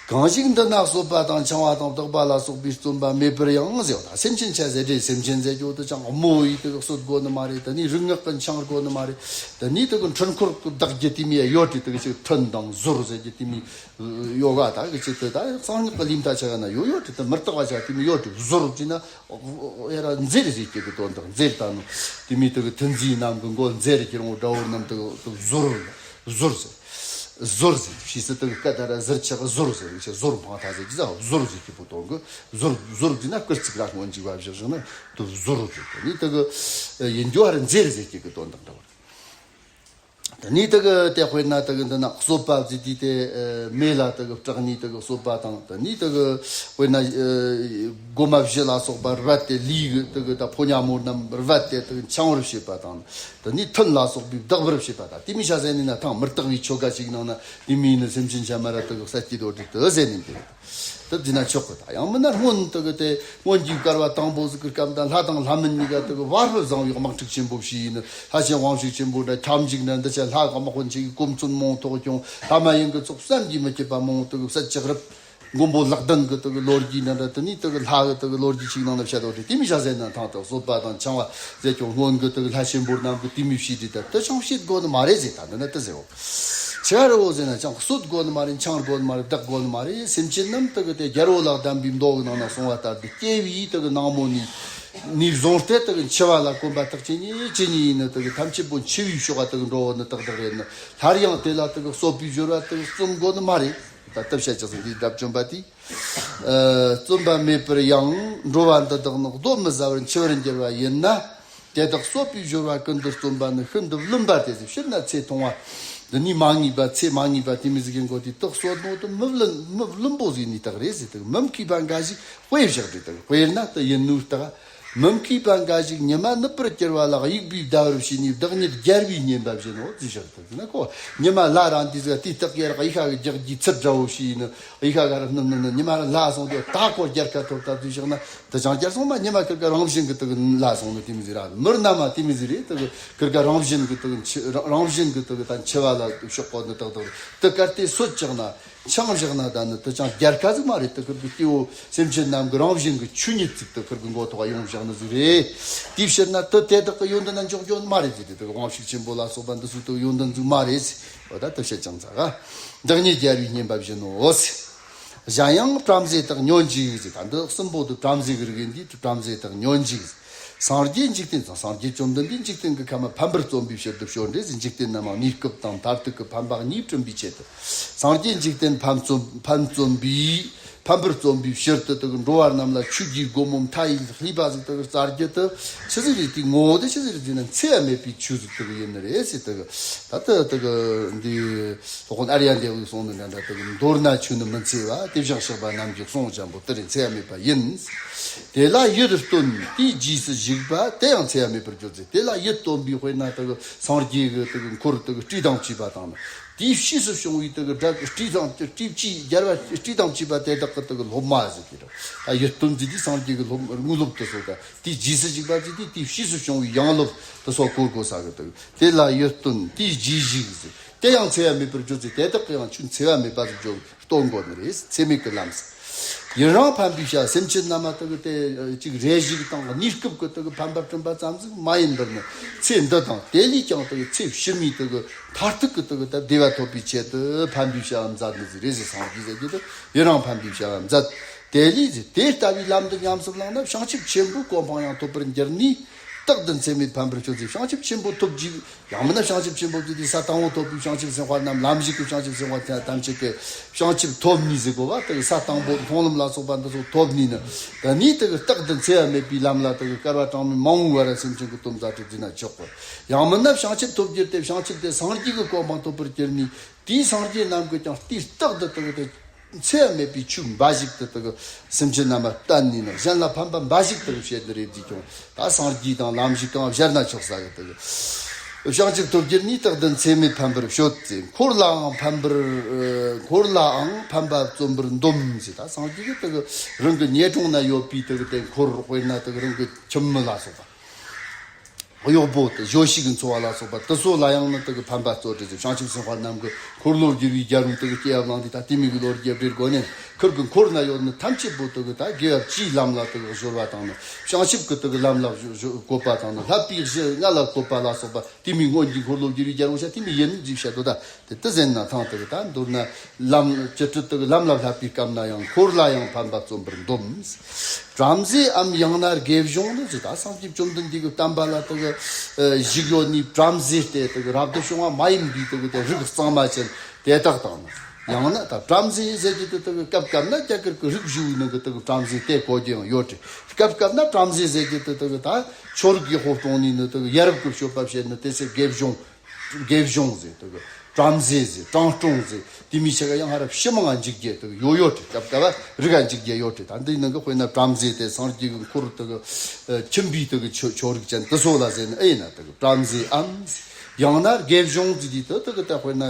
གང་ཞིག་འདི་ན་གསོད་པ་དང་འཆིང་བ་དང་བཏགས་པ་ལ་སོགས་པའི་བརྩོན་པ་མེད་པར་ཡང་ཟེར་བ་དང་། སེམས་ཅན་ཆ་ཟེར་དེ་སེམས་ཅན་ཟེར་རྒྱུ་དེ་ཅང་དམོད་ཡིས་དེ་གསོད་དགོས་ནི་མ་རེད། དེ་ནས་རིག་སྔགས་ཀྱིས་འཆིང་དགོས་ནི་མ་རེད། དེ་ནས་དེ་གི་འཕྲུལ་འཁོར་གྱིས་བདག་རྒྱུ་དེ་མི་ཡོད་དེ་དེ་གི་ཅིག་ཐུན་དང་ཟོར་ཟེར་རྒྱུ་དེ་མི་ཡོད་ག་ད་གི་ཅིག་དེ་ད་གསང་སྔགས་ཀྱི་ལུགས་མཐའ་ཆ་ག་ན་ཡོད་ཡོད་དེ་དེ་མི་རྟག་པ་ཆ་དེ་མི་ཡོད་དེ་ཟོར་བྱས་ན་ཡ་ར་འཛེར་ཟེར་རྒྱུ་གི་དོན་དག་འཛེར་ད་ནི་དེ་མི་དེ་གི་ཐུན་རྫས་རྣམས་གི་མགོ་འཛེར་གྱི་རུང་དགྲ་བོ་རྣམས་དེ་གི་དེ་ཟོར་ཟོར་ཟེར། ཟོར་ཟེར། ཕྱིས་སུ་དེ་གི་སྐད་དར་ཟུར་ཆག་ཟོར་ཟེར་བའི་ཕྱིར་ཟོར་འཕང་ཐལ་ཟེར་གྱི་ཟ་ཟོར་ཟེར་གྱི་བུ་དོན་གི་ཟོར་ཟོར་ཟེར་ན་སྐུལ་ཚིག་ར་སྔོན་འཇུག་པ་བཞག་བཞག་ན་དེ་ཟོར་ཟེར་གྱི་ནི་དེ་གི་ཡིན་རྒྱུ་ཨ་ར་འཛེར་ཟེར་གྱི་གི་དོན་དག་འདྲ་བ། དེ་ནི་དེ་གི་དེ་དཔེར་ན་དེ་གི་འདི་ན་གསོད་པ་བརྫིས་དུས་དེ་མེ་ལ་དེ་གི་སྐྲག་ནི་དེ་གི་གསོད་པ་དང་། དེ་ནི་དེ་གི་དཔེར་ན་སྒོ་མ་བཞི་ལ་སོགས་པ་རྦད་དེ་ལུས་གི་དེ་གི་ད་ཕོ་ཉ་མོ་རྣམས་རྦད་དེ་དེ་གི་འཆིང་བར་བྱེད་པ་དང་། དེ་ནས་ཐུན་ལ་སོགས་པའི་བདག་པར་བྱེད་པ་དང་། དེ་མི་བྱ་ཟེར་ནི་ན་ཐང་མི་རྟག་པའི་ཆོ་ག་ཞིག་ནང་ན་དེ་མིན་ནི་སེམས་ཅན་ཆ་མ་ར་དག་ས་སྐྱིད་དོ་དྲི་དུ་ཟེར་ནི་འདི་དེ་བྱས་ན་ཆོག་གི། ད་ཡང་མིན་ན་སྔོན་དག་དེ་སྔོན་གྱི་བསྐལ་པ་དང་པོ་ཟིག་གི་སྐབས་དང་ལྷ་དང་ལྷ་མིན་གཉིས་ཀ་དག་བར་པ་བཟང་བའི་དམག་འཁྲུག་ཆེན་པོ་བྱས་ཡིན་ནི། ལྷ་ཆེན་དབང་ཕྱུག་ཆེན་པོ་འདྲ་ཁྱབ་འཇུག་འདྲ་འདི་ཆ་ལྷ་གི་དམག་དཔོན་ཆེ་གི་གོ་མཚོན་མང་ཐོག་ཀྱང་ལྷ་མ་ཡིན་གི་ཚོགས་བསམ་གྱིས་མི་ཁྱབ་པ་མང་དག་བསད་ཅི་རབས། མགོན་པོ་ལག་ལྡན་གྱི་དག་ལོ་རྒྱུས་འདྲ་འདྲ་དེ་ནས་དག་ལྷ་གི་དག་ལོ་རྒྱུས་ཅིག་ནང་ན་བཤད་དོ་དེ་དེ་མི་བྱ་ཟེར་ན་ཐང་དག་གསོད་པ་དང་འཆིང་བ་ཟེར་ཀྱང་སྔོན་གྱི་དག་ལྷ་ཆེན་པོ་རྣམས་ཀྱི་དེ་མི་བྱེད་དེ་ད་དེ་ཅང་བྱེད་དགོས་ནི་མ་རེད་ཟེར། ད་འདི་ན་དེ་ཟེར་འོ། ཆི་རེད་འོ་ཟེར་ན་ཅང་གསོད་དགོས་ནི་མ་རེད། འཆིང་དགོས་ནི་མ་རེད། བདག་དགོས་ནི་མ་རེད། སེམས་ཅན་རྣམས་དག་དེ་རྒྱལ་པོ་ལ་གདམས་པའི་མདོ་གི་ནང་ན་གསུངས་པ་ལྟར་དུ་སྐྱེ་བའི་དག་ནང་མོ་ནས་ནས་བཟུང་སྟེ་དག་འཆི་བ་ལ་གོམས་པ་དག་ཅི་ཉིད་ཅི་ཉིད་ཡིན་ནི་དག་ཐམས་ཅད་པོ་འཆི་བའི་ཕྱོགས་ལ་དག་འགྲོ་བ་ནི་དག་དག་རེད་ནི། སླར་ཡང་དེ་ལ་དག་གསོད་པའི་སྦྱོར་བ་དག་རྩོམ་དགོས་ནི་མ་རེད། ད་ལྟ་བཤད་ཅི་ཟིན་འདིའི་དགྲ་བཅོམ་པ་དེས། ཨ་རྩོམ་པ་མེད་པར་ཡང་འགྲོ་བ་འདི་དག་ནི་གདོན་མི་ཟ་བར་འཆི་བར་འགྱུར་བ་ཡིན་ན། དེ་དག་གསོད་པའི་སྦྱོར་བ་ཀུན་ཏུ་རྩོམ་པ་ནི་ཤིན་ཏུ་བླུན་པ་སྟེ་ཟེར། ཕྱིར་ན་ཚེ་ཐུང་བ་འདི་ནི་མ་ངེས་པ་ཚེ་མ་ངེས་པ་དེ་མི་ཟིག་གི་མགོ་དེ་དག་གསོད་ནོ་དུ་མི་བླུན་མི་བླུན་པོ་ཟིག་ནི་དག་རེད་ཟེར། དག་མི་མཁས་པ་འགའ་ཞིག་དཔེ་བཞག་དེ་དག་དཔེར་ན་དུ་ཡིན་ནོ་དག་ མི་མཁས་པ་འགའ་ཞིག་ཉི་མ་ནུབ་པར་གྱུར་པ་ལ་དབྱུག་པས་བརྡབ་པར་བྱས་ནས། བདག་ཉིད་རྒྱལ་བའི་བསྙེན་པ་བཞིན་ནོ་ཟེར་ཞིག་ཏུ་ན་ཁོ། ཉི་མ་ལ་ར་འདི་ཟིག་དེའི་སྟག་གི་རག་ཡི་ཤ་གི་རྒྱག་རྒྱུའི་ཚུལ་འདྲ་བོ་བྱས་ནི། ཡི་ཤ་ག་ར་སྣུམ་སྣུམ་ནི་ཉི་མ་ར་ལ་སོང་དུས་ད་ཁོ་རྒྱལ་ཁ་ཐོབ་ད་དུས་ཞིག་ན། དུ་ཅང་རྒྱལ་སོང་མ་ཉི་མ་ཁིར་ཀ་རང་བཞིན་གི་དུ་གི་ལ་སོང་ནི་དེ་མི་ཟིག་ར། མི་རྣམས་དེ་མི་ཟིག་རེད། དུ་གི་ཁིར་ཀ་རང་བཞིན་གི་དུ་གི་འཆི་རང་རང་བཞིན་གི་དུ་གི་ད་འཆི་བ་ལ་ཤོག་གོ་ནི་དག་དག་དུ་གར་དེ་སོད་ཅག་ན། འཆང་བཞག་ན་ད་ནི་དུ་ཅང་རྒྱལ་ཁ་ཟིག་མ་རེད། དུ་ཁིར་གི་སྐྱེ་བོ་སེམས་ཅན་རྣམས་ཀྱི་རང་བཞིན་གྱི་ཆོས་ཉིད་ཅིག་དུ་ཁིར་གི་མགོ་ཐོག་ཡོང་བཞག་ནི་ཟིག་རེད། དེའི་ཕྱིར་ན་དུ་དེ་དག་གི་ཡོན་ཏན་ན་འཇོག་རྒྱུ་མ་རེད་ཟེར་ཏེ། དུ་གི་དབང་ཕྱུག་ཆེན་པོ་ལ་སོགས་པ་འདི་ཚོ་དུ་ཡོན་ཏན་ཟིག་མ་རེད་ཟེར། འོ་ད་དུ་བཤད་ཅང་ཚ་ག་བདག་ཉིད་རྒྱལ་བའི་བསྙེན་པ་བཞིན་ནོ། གཞན་ཡང་བྲམ་ཟེ་དག་ཉོན་ཅིག་ཟེར། ད་འདི་གསུམ་པོ་དུ་བྲམ་ཟེ་གི་རིགས་ཡིན་དུས་བྲམ་ཟེ་དག་ཉོན་ཅིག་སངས་རྒྱས་འཇིག་རྟེན་སངས་རྒྱས་བཅོམ་ལྡན་འདས་འཇིག་རྟེན་གྱི་ཁམས་ཕམ་པར་བརྩོན་པའི་ཕྱིར་དུ་བྱོན་ཏེ་ཟེར། འཇིག་རྟེན་རྣམས་མི་སྐྱོབ་དང་མཐར་ཐུག་གི་ཕན་པ་གཉིས་བསྐྲུན་པའི་ཆེད་དུ། སངས་རྒྱས་འཇིག་རྟེན་ཕམ་བརྩོན་ཕམ་བརྩོན་པའི་ཕམ་པར་བརྩོན་པའི་ཕྱིར་དུ་དུ་འགྲོ་བ་རྣམས་ལ་ཆོས་ཀྱི་སྒོ་མོ་མཐའ་ཡས་ལྷས་པ་ཟིག་དུ་བཙལ་རྒྱུ་དུ་ཆི་ཟིག་རེད། དེའི་ངོ་བོ་དེ་ཆི་ཟིག་རེད་ཟེར་ན། འཚེ་བ་མེད་པའི་ཆོས་ཟིག་དུ་ཡིན་ནི་རེད་ཟེར། དུ་ད་དུ་དུ་འདི་སློབ་དཔོན་ཨརྱ་དེ་བས་གསུངས་ནི་འདྲ་འདྲ། དུ་མདོར་ན་ཆོས་ནི་མི་འཚེ་བ། དེ་བཞིན་གཤེགས་པ་རྣམས་ཀྱི་གསུང་བཅས་པོ་དེ་རེད། འཚེ་བ་མེད་པ་ཡིན། དེ་ལ་ཡིད་རྟོན་དེའི་རྗེས་སུ་ཞུགས་པ་དེ་ཡང་འཚེ་བ་མེད་པར་གྱུར་ཟེར། དེ་ལ་ཡིད་རྟོན་པའི་དཔེར་ན་དུ་སངས་རྒྱས་ཀྱི་དུ་འཁོར་དུ་སྤྲོས་དང་བཅས་པ་དང་ནི། དེའི་ཕྱིས་སུ་བྱུང་བའི་དུ་སྒྲ་སྤྲོས་དང་སྤྲོས་བཅས་རྒྱལ་བ་སྤྲོས་དང་བཅས་པ་དེ་དག་གི་དུ་སློབ་མ་ཟེར་གྱི་རེད། ད་ཡིད་རྟོན་ཟེར་དུས་སངས་རྒྱས་ཀྱི་སློབ་དངོས་སློབ་དུ་སོགས་དང་། དེའི་རྗེས་སུ་ཞུགས་པ་ཟེར་དུས་དེའི་ཕྱིས་སུ་བྱུང་བའི་ཡང་སློབ་དུ་སོགས་གོ་དགོས་ས་གི་དུ། དེ་ལ་ཡིད་རྟོན་དེའི་རྗེས་ཞུགས་ཟེར། དེ་ཡང་འཚེ་བ་མེད་པར་གྱུར་ཟེར། དེ་དག་གི་ཡང་ཆོས་འཚེ་བ་མེད་པ་ཟེར་གྱི་རྟོན་དགོས་ནི་རེད། འཚེ་མེད་ཀྱི་ལམ་ཟེར། ཡུན་རིང་ཕན་པའི་བྱ། སེམས་ཅན་རྣམས་དུ་དེ་གཅིག་རེ་ཞིག་དང་གནས་སྐབས་ཀྱི་དུ་ཕན་པ་བསྐྲུན་པ་ཙམ་ཟིག་མ་ཡིན་པར་ནི། ཚེ་འདི་དང་དེ་ལས་ཀྱང་དུ་ཚེ་ཕྱི་མའི་དུ་མཐར་ཐུག་གི་དུ་བདེ་བ་ཐོབ་པའི་ཆེད་དུ་ཕན་པའི་བྱ་བ་མཛད་ནི་ཟིག་རེད་ཟེར། སངས་རྒྱས་ཟེར་གྱི་དུ་ཡུན་རིང་ཕན་པའི་བྱ་བ་མཛད། དེ་ལས་ཟེར། དེ་ལྟ་བུའི་ལམ་འདི་ཉམས་སུ་བླངས་ན་བྱང་ཆུབ་ཆེན་པོའི་གོ་འཕང་ཡང་ཐོབ་པར་འགྱུར་ནས། རྟག་ཏུ་འཚེ་མེད་ཕན་པར་སྤྱོད་ཅིང་། བྱང་ཆུབ་ཆེན་པོ་ཐོབ་རྒྱུ། ཡང་མིན་ན་བྱང་ཆུབ་ཆེན་པོ་ཟེར་དུས་ས་དང་པོ་ཐོབ་པའི་བྱང་ཆུབ་སེམས་དཔའ་རྣམས། ལམ་ཞིག་གི་བྱང་ཆུབ་སེམས་དཔའ་ཐམས་ཅད་ཀྱི་བྱང་ཆུབ་ཐོབ་ནས་ཟེར་གོ་བ། དེ་ས་དང་པོ་མཐོང་ལམ་ལ་སོགས་པ་འདི་ཚོ་ཐོབ་ནས་ནི། དེ་ནས་དེ་རྟག་ཏུ་འཚེ་བ་མེད་པའི་ལམ་ལ་དེ་བསྐལ་པ་གྲངས་མེད་མང་བོའི་བར་སེམས་ཅན་གྱི་དོན་མཛད་དེ་བསྡད་ན་ཆོག་གོ། ཡང་མིན་ན་བྱང་ཆུབ་ཐོབ་རྒྱུ་དེ། བྱང་ཆུབ་དེ་སངས་རྒྱས་ཀྱི་གོ་འཕང་ཐོབ་པར་གྱུར་ནས། དེའི་སངས་རྒྱས་རྣམས་ཀྱིས་ཀྱང་དུས་རྟག་ཏུ་དེ་འཚེ་བ་མེད་པའི་ཆོས་འབའ་ཞིག་ཏུ་དེ་སེམས་ཅན་རྣམས་ལ་བསྟན་ནས་ནི། གཞན་ལ་ཕན་པ་འབའ་ཞིག་ཏུ་བྱེད་ནི་རེད་ཅེས་ཀྱང་། ད་སངས་རྒྱས་དང་ལམ་ཞིག་གང་བཞག་ན་ཆོག་ས་གི་དེ། བྱང་ཆུབ་ཐོབ་རྒྱུ་ནི་རྟག་ཏུ་འཚེ་མེད་ཕན་པར་སྤྱོད་ཅེས། འཁོར་ལའང་ཕན་པར་འཁོར་ལའང་ཕན་པ་བརྩོན་པར་འདོམས་ཟེར། ད་སངས་རྒྱས་ཀྱིས་དེ་རང་གི་ཉེ་གྲོང་ན་ཡོད་པའི་དེ་དེ་འཁོར། དཔེར་ན་དེ་རང་གི་ཁྱིམ་མི་ལ་སོགས་པ། གཡོག་པོ་དེ་གཞོན་ཤིང་གི་འཚོ་བ་ལ་སོགས་པ་དེ་ཚོ་ལ་ཡང་ནི་དེ་གི་ཕན་པ་སྩོལ་ཏེ་ཟེར། བྱང་ཆུབ་སེམས་དཔའ་རྣམས་ཀྱི་འཁོར་ལོ་བསྒྱུར་བའི་རྒྱལ་པོ་དེ་གི་སྐྱེ་བ་བླངས་ཏེ། ད་དེ་མོ་གི་ལོ་རྒྱུས་སྒྲོས་སྒོ་ནས་ཁུར་གི་འཁོར་ན་ཡོད་ནི་ཐམས་ཅད་པོ་དེ་གི་ད་དགེ་བ་བཅུའི་ལམ་ལ་དེ་གི་གཞོལ་བ་དང་ནི། བྱང་ཆུབ་ཀྱི་དེ་གི་ལམ་ལ་གཞོལ་གཞོལ་བཀོད་པ་དང་ནི། བསླབ་པའི་གཞི་ལྔ་ལ་བཀོད་པ་ལ་སོགས་པ་དེ་མོ་སྔོན་གྱི་འཁོར་ལོ་བསྒྱུར་བའི་རྒྱལ་པོ་ཆ་དེ་མོ་ཡིན་ཟེར་བཤད་དོ། ད་དེ་དེ་ཟེར་ན་ཐང་དེ་གི་ད་མདོར་ན། ལམ་སྤྱིར་དུ་དེ་གི་ལམ་ལ་བསླབ་པའི་སྐབས་ན་ཡང་འཁོར་ལ་ཡང་ཕན་པ་བརྩོན་པར་འདོམས། བྲམ་ཟེའམ་ཡང་ན་དགེ་སྦྱོང་ནི་ཟེར། ད་སངས་རྒྱས་བཅོམ་ལྡན་འདས་ཀྱི་བསྟན་པ་ལ་དེ་གི་ཨ་བཞུགས་ཡོད་ནི་བྲམ་ཟེ་སྟེ་དེ་གི་རབ་ཏུ་བྱུང་བ་མ་ཡིན་པའི་དེ་གི་དེ་རིགས་གཙང་མ་ཅན་དེ་དག་དང་ནི། ཡང་ན་ད་བྲམ་ཟེ་ཟེར་རྒྱུ་དེ་དེ་གི་སྐབས་སྐབས་ན་རྒྱ་གར་གྱི་རིག་གཞུང་ནང་གི་དེ་གི་བྲམ་ཟེ་དེ་གོ་རྒྱུ་ཡང་ཡོད་དེ། སྐབས་སྐབས་ན་བྲམ་ཟེ་ཟེར་རྒྱུ་དེ་དེ་གི་ད་ཆོས་རིག་གི་དབུ་སྐྲུངས་ནི་ནི་དེ་གི་ཡ་རབས་ཀྱི་སྤྱོད་པ་བྱེད་ནི་དེ་ཚེ་དགེ་སྦྱོང་། དགེ་སྦྱོང་ཟེར་དེ་གི་བྲམ་ཟེ་ཟེར་དྲང་སྲོང་ཟེར་དེ་མོ་ཆ་ག་ཡང་ཧ་ར་ཕྱི་མང་ང་འཇུག་རྒྱུ་དེ་གི་ཡོད་ཡོད་དེ། སྐབས་སྐབས་རིགས་ང་འཇུག་རྒྱུ་ཡོད་དེ། ད་འདི་ནང་གི་དཔེར་ན་བྲམ་ཟེ་དེ་སངས་རྒྱས་ཀྱི་འཁོར་དེ་གི་ཨ་ཁྱིམ་པའི་དེ་གི་ཆོས་ཆོས་རིག་ཅན་དེ་ཚོ་ལ་ཟེར་ནི་ཨེ་ཡིན་ན། དེ་གི་བྲམ་ཟེའམ། ཡང་ན་དགེ་སྦྱོང་ཟེར་དུས་དེ་དེ་གི་ད་དཔེར་ན་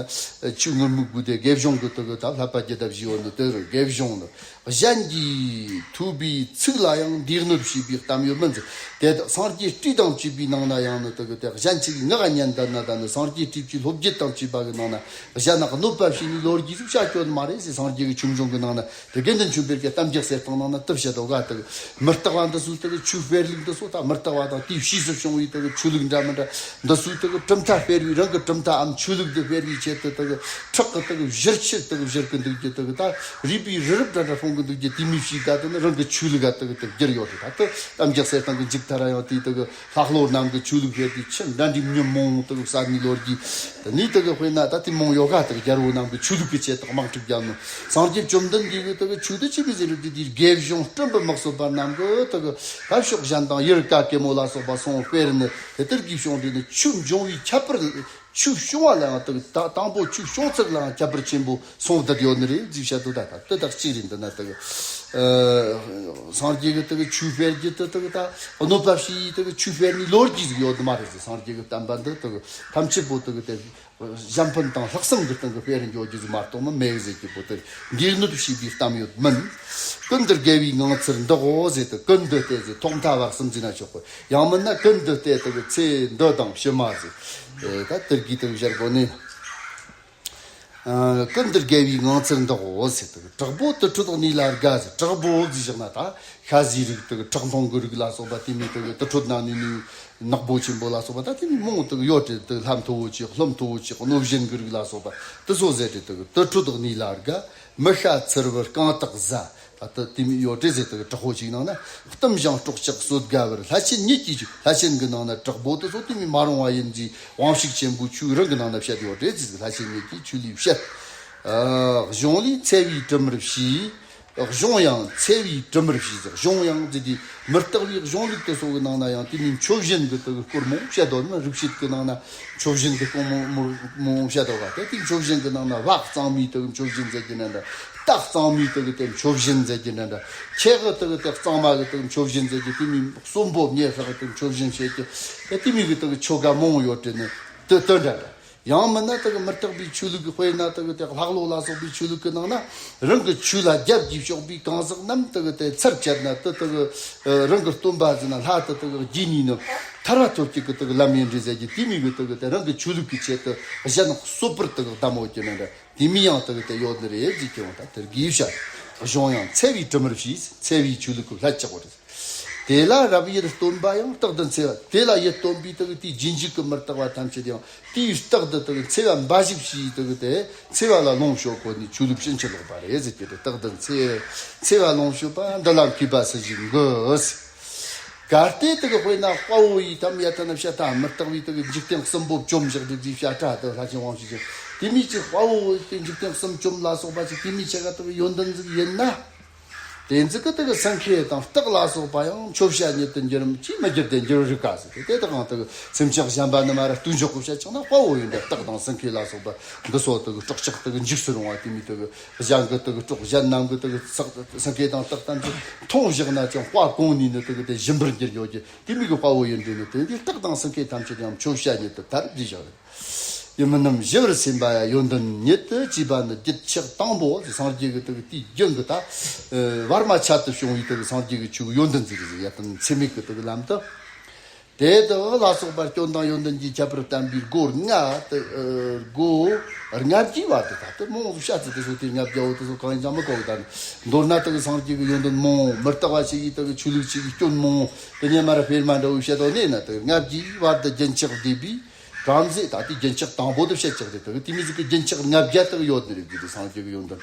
ཆོས་ངུར་སྨྲིག་དགོས་ཏེ། དགེ་སྦྱོང་གི་དེ་གི་ད་བསླབ་པ་རྒྱས་བཏབ་བཞི་ཡོད་ནི་དེ་རུ་དགེ་སྦྱོང་ནི། གཞན་གྱིས་ཐོས་པའི་ཚིག་ལ་ཡང་སྡེ་སྣོད་བྱས་པའི་གཏམ་ཡོད་མིན་ཟེར། དེ་དག་སངས་རྒྱས་བསྟོད་དང་བཅས་པའི་ནང་ན་ཡང་ནི་དེ་གི་དེ་གཞན་གཅིག་གིས་ངག་སྙན་དར་ན་ད་ནི་སངས་རྒྱས་བསྟོད་ཀྱི་སློབ་བརྒྱུད་དང་བཅས་པ་གི་ནང་ན་གཞན་ལ་གནོད་པ་བྱས་ནས་ལོ་རྒྱུས་ཟིག་བྱ་སྐྱོན་མ་རེད་ཟེར། སངས་རྒྱས་ཀྱི་ཆོས་འབྱུང་གི་ནང་ན་དེ་དགེ་འདུན་ཆོས་འཕེལ་གྱི་གཏམ་རྒྱུད་གསེར་ཐང་ནང་ན་དེ་བཤད་དོ་ག་དེ་གི་མི་རྟག་པ་འདི་ཚོའི་དེ་གི་ཆོས་སྤེལ་ལུགས་འདི་ཚོ། ད་མི་རྟག་པ་དང་དེའི་ཕྱིས་སུ་བྱུང་བའི་དེ་གི་ཆོས་ལུགས་འདྲ་མི་འདྲ་འདི་ཚོའི་དེ་གི་གྲུབ་མཐའ་སྤེལ་བའི་རང་གི་གྲུབ་མཐའམ་ཆོས་ལུགས་འདི་སྤེལ་བའི་ཆེད་དུ་དེ་གི་ཁྲག་གི་དེ་གི་བཞུར་ཆུ་དེ་གི་བཞུར་གི་འདུག་རྒྱུ། དེ་གི་ད་རུས་པའི་རི་རབ་འདྲ་འདྲ་ཕུང་གི་འདུག་རྒྱུ། དེ་མོ་ཞིག་ག་དེ་ནི་རང་གི་ཆོས་ལུགས་ག་དེ་གི་དེ་བསྒྱུར་ཡོད་རེད། ད་དེ་གཏམ་རྒྱུད་གསེར་ཐང་གི་མཇུག་མཐར་ཡང་དེའི་དེ་གི་ལྷག་བློ་རྣམས་ཀྱི་ཆོས་ལུགས་སྤེལ་དུས་ཆུ་འདྲ་འདྲའི་མྱི་མང་དེ་གི་བསད་ནས་ལོ་རྒྱུས། དེ་ནས་དེ་གི་དཔེར་ན་ད་དེ་མང་ཡོད་ག་དེ་གི་རྒྱལ་པོ་རྣམས་ཀྱི་ཆོས་ལུགས་ཀྱི་ཆེད་དུ་དམག་འཁྲུག་བརྒྱབ་ནོ། སངས་རྒྱས་བཅོམ་ལྡན་འདས་ཀྱི་དེ་གི་ཆོས་དེ་ཅི་བས་ཟེར་རུ་དེ་དེའི་དགེ་སྦྱོང་སྤྲིན་པ་མི་གསོད་པ་རྣམས་ཀྱི་དེ་གི་ད་ཕྱོགས་གཞན་དང་ཡུལ་ག་གེ་མོ་ལ་སོགས་པ་སོང་སྤེལ་ནི་དེ་ལྟར་གྱི་བྱུང་དུས་ནི་ཆོས་འབྱུང་བའི་ཁྱད་པར། ཆོས་བྱུང་བ་ལའང་དེ་གི་ད་དང་པོ་ཆོས་བྱུང་ཚུལ་ལའང་ཁྱད་པར་ཆེན་པོ་སོང་བསྡད་ཡོད་ནི་རེད་ཅེས་བཤད་དོ། ད་ད་དེ་དག་གཅིག་རེད། འདི་ན་དེ་གི་ སངས་རྒྱས་ཀྱི་དེ་གི་ཆོས་སྤེལ་རྒྱུ་དེ་དེ་གི་ད་གནོད་པ་བྱས་དེ་གི་ཆོས་སྤེལ་ནི་ལོ་རྒྱུས་ཟིག་ཡོད་ནི་མ་རེད་ཟེར། སངས་རྒྱས་ཀྱི་བསྟན་པ་འདི་དེ་གི་ཐམས་ཅད་པོ་དེ་གི་དེ་གཞན་ཕན་དང་ལྷག་བསམ་གྱི་སྟེང་གི་སྤེལ་རྒྱུ་རྒྱུ་ཟིག་མ་གཏོགས་ནི་མེད་ཟེར་གྱི་པོ་དེ་འགོས་ནོད་བྱས་པའི་གཏམ་ཡོད་མིན། ཀུན་ཏུ་དགེ་བའི་ངང་ཚུལ་འདི་འོ་ཟེར་དེ་ཀུན་ཏུ་དེ་ཟེར་ཐོག་མཐའ་བར་གསུམ་ཟེར་ན་ཆོག་གི། ཡང་མིན་ན་ཀུན་ཏུ་དེ་དེ་གི་ཚེ་འདི་དང་ཕྱི་མ་ཟེར། ད་དེ་གི་དེ་གི་བཞག་གོ་ནི། ཀུན་ཏུ་དགེ་བའི་ངང་ཚུལ་འདི་འོ་ཟེར་དུ། དྲག་པོ་དུར་ཁྲོད་གནས་ལ་དགའ་ཟེར། དྲག་པོ་ཟེར་བཞག་ན་ད་ཤ་ཟའི་རིགས་དུ་ཁྲག་འཐུང་གི་རིགས་ལ་སོགས་པ་དེ་མོ་དུ་དུར་ཁྲོད་ན་ནི་ནི་ནག་པོ་ཆེན་པོ་ལ་སོགས་པ་ད་དེ་མོ་མང་དུ་ཡོད་དེ་དུ་ལྷ་མཐོ་བོ་ཆེ་ཀླུ་མཐོ་བོ་ཆེ་གནོད་སྦྱིན་གི་རིགས་ལ་སོགས་པ་དུ་སོ་ཟེར་དེ་དུ་དུར་ཁྲོད་གནས་ལ་དགའ། མི་ཤ་ཚིལ་བུར་རྐང་དག་བཟའ། ད་ལྟ་དེ་མོ་ཡོད་དེ་ཟེར་དུ་དྲག་པོ་ཅིག་ནང་ན་གཏུམ་ཞིང་སྲོག་ཆགས་གསོད་དགའ་བར་ལྷ་ཆེན་ཉིད་ཀྱིས་བཞུགས། ལྷ་ཆེན་གྱི་ནང་ན་དྲག་པོ་དེ་ཚོ་དེ་མོ་མ་རུང་བ་ཡིན་གྱི་དབང་ཕྱུག་ཆེན་པོ་ཆོས་རང་གི་ནང་ན་བཤད་ཡོད་དེ་ཟེར། ལྷ་ཆེན་ཉིད་ཀྱིས་ཆོས་ལས་བཤད། གཞུང་ལས་འཚེ་བའི་དྲི་མར་ཕྱིས། གཞུང་ཡང་འཚེ་བའི་དྲི་མར་ཕྱིས་ཟེར། གཞུང་ཡང་ཟེར་དེ་མི་རྟག་པའི་གཞུང་ལུགས་དེ་ཚོ་གི་ནང་ན་ཡང་དེ་མོ་མཆོད་སྦྱིན་གྱི་དེ་གི་སྐོར་མང་བཤད་དོ་ན། རིག་བྱེད་ཀྱི་ནང་ན་མཆོད་སྦྱིན་གྱི་སྐོར་མང་མང་མང་བཤད་དོ་ག། དེ་དེ་མཆོད་སྦྱིན་གྱི་ནང་ན་བ་གཙང་མའི་དེ་གི་མཆོད་སྦྱིན་ཟེར་གྱི་ན་འདྲ། རྟ་གཙང་མའི་དེ་གི་དེ་མཆོད་སྦྱིན་ཟེར་གྱི་ན་འདྲ། ཁྱེ་གི་དེ་གི་དེ་གཙང་མ་གི་དེ་གི་མཆོད་སྦྱིན་ཟེར་གྱི། དེ་མོ་གསོན་པོ་མྱེ་ཤ་གི་དེ་མཆོད་སྦྱིན་བྱེད་ཀྱི། དེ་དེ་མོ་གི་དེ་གི་ཆོ་ག་མང་ཡོད་དེ་ནི་དེ་དེ་འདྲ་འདྲ། ཡང་མིན་ན་དེ་གི་མི་རྟག་པའི་ཆོས་ལུགས་ཀྱི། དཔེར་ན་དེ་གི་དེ་ལྷག་བློ་ལ་སོགས་པའི་ཆོས་ལུགས་ཀྱི་ནང་ན་རང་གི་ཆོས་ལ་རྒྱབ་ཀྱིས་ཕྱོགས་པའི་གང་ཟག་རྣམས་དེ་གི་དེ་ཚར་བཅད་ན་དེ་དེ་གི་རང་གི་སྟོན་པ་ཟེར་ན་ལྷ་དེ་དེ་གི་རྗེས་ནས་ནི་ཐར་པ་ཐོབ་བྱེད་ཀྱི་དེ་གི་ལམ་ཡིན་རེད་ཟེར་གྱི། དེ་མོ་གི་དེ་གི་དེ་རང་གི་ཆོས་ལུགས་ཀྱི་ཆེད་དུ་གཞན་གསོད་པར་དེ་གི་གདམས་མོ་གྱི་ན་འདྲ། དེ་མོ་ཡང་དེ་གི་དེ་ཡོད་ནི་རེད་ཟེར་གྱི་འོང་། ད་དེར་དགེ་བཤད་གཞུང་ཡང་འཚེ་བའི་དྲི་མར་ཕྱིས། འཚེ་བའི་ཆོས་ལུགས་ཀྱི་ལྷད་ཆགས་པ་རེད། དེ་ལ་རབ་དབྱེར་སྟོན་པ་ཡང་རྟག་ཏུ་འཚེ་བ། དེ་ལ་དབྱེར་སྟོན་པའི་དེ་གི་དེའི་རྗེས་འཇུག་གི་མི་རྟག་པ་ཐམས་ཅད་ཡང་དེའི་རྟག་ཏུ་དེ་གི་འཚེ་བ་འབའ་ཞིག་བྱས། དེ་གི་དེ་འཚེ་བ་ལ་ལོངས་སྤྱོད་གོ་ནི་ཆོས་ལུགས་ཕྱིན་ཅི་ལོག་པ་རེད་ཟེར་གྱི་རེད། རྟག་ཏུ་འཚེ་འཚེ་བ་ལོངས་སྤྱོད་པ་འདི་ལ་མཁས་པ་སུ་ཞིག་དགོས། གལ་ཏེ་དེ་གི་དཔེར་ན་དཔའ་བོ་ཡི་དམ་ཡ་ཐ་ན་བཤད་ཐ་མི་རྟག་པའི་དེ་གི་འཇིག་རྟེན་གསུམ་པོ་བཅོམ་བཞག་སྟེ་དེའི་བཤད་ཐ་དེ་ལྷ་ཆེན་དབང་ཕྱུག་ཅན་དེ་མོ་ཅིག་དཔའ་བོ་དེ་འཇིག་རྟེན་གསུམ་བཅོམ་ལ་སོགས་པ་ཅིག་དེ་མོ་ཆེ་ག་དེ་གི་ཡོན་ཏན་ཟིག་ཡིན་ན། དེ་ཚིག་གི་དེ་གི་སེང་གེ་དང་སྟག་ལ་སོགས་པ་ཡང་མཆོད་བྱ་ཉིད་དུ་འགྱུར་རམ་ཅིས་མི་འགྱུར་ཏེ་འགྱུར་རིགས་ག་ཟེར་ཏེ། དེ་དག་གང་དེ་གི་སེམས་ཅན་གཞན་པ་ནི་མ་ར་ལྟོས་འཇོག་གི་བཤད་ཆོག་ན། དཔའ་བོ་ཡིན་ཏེ་སྟག་དང་སེང་གེ་ལ་སོགས་པ་འདི་ཚོ་དེ་གི་སྲོག་ཆགས་དེ་གི་འཇིགས་སུ་རུང་བ་དེ་མོ་དེ་གི་གཞན་གི་དེ་གི་སྲོག་གཞན་རྣམས་གི་དེ་གི་སྲོག་སེང་གེ་དང་སྟག་ཐམས་ཅད་འཐུང་བཞག་ན་ཀྱང་དཔའ་གོང་ནས་ནི་དེ་གི་དེ་ཞིམ་པར་འགྱུར་ཡོད་ཀྱི། དེ་མོ་གི་དཔའ་བོ་ཡིན་ཏེ་ནི་དེ་འདི་སྟག་དང་སེང་གེ་ཐམས་ཅད་ཡང་མཆོད་བྱ་ཉིད་དུ་ཐར་བགྱིས་བཞག་རེད། ཡིན་མིན་རྣམས་ཞི་བར་སེམས་པ་ཡ། ཡོན་ཏན་ཉིད་དུ་བྱས་པ་ནི་རྒྱུད་ཆགས་དང་པོ། སངས་རྒྱས་ཀྱི་དེ་གི་དེའི་རྒྱུན་གྱི་ད་བར་མ་ཆད་དུ་བྱུང་བའི་དེ་གི་སངས་རྒྱས་ཀྱི་ཆོས་ཀྱི་ཡོན་ཏན་ཟིག་རེད་ཟེར། ཡ་དང་འཚེ་མེད་ཀྱི་དེ་གི་ལམ་དུ། དེ་དག་ལ་སོགས་པ་སྐྱོན་དང་ཡོན་ཏན་གྱི་ཁྱད་པར་བསྟན་པའི་སྒོ་ལྔ་དེ། སྒོ་ལྔ་བརྒྱའི་བར་དུ། ད་དེ་མང་བོ་བཤད་ཚུལ་དེ་ཚོ་དེ་ལྔ་བརྒྱ་བོ་དེ་ཚོ་གང་ཡིན་ཀྱང་མི་གོ་གི། ད་ནི་མདོར་ན་དེ་གི་སངས་རྒྱས་ཀྱི་ཡོན་ཏན་མང་བོ། མི་རྟག་པ་ཞིག་གི་དེ་གི་ཆོས་ལུགས་ཅིག་གི་སྐྱོན་མང་བོ་དེ་ཉེ་མར་སྤེལ་མ་འདྲ་བོ་བཤད་དོ་ནས་ན། དེ་ལྔ་བརྒྱའི་བར་དུ་རྒྱུན་ཆགས་བསྡད་པའི། བྲམ་ཟེ། ད་དེ་རྒྱུན་ཆགས་དང་པོ་དེ་བཤད་ཆགས་རེད། དེ་གི་དེ་མོ་ཟིག་གི་རྒྱུན་ཆགས་ལྔ་བརྒྱ་དག་ཡོད་ནི་རེད། དེ་དེ་སངས་རྒྱས་ཀྱི་ཡོན་ཏན།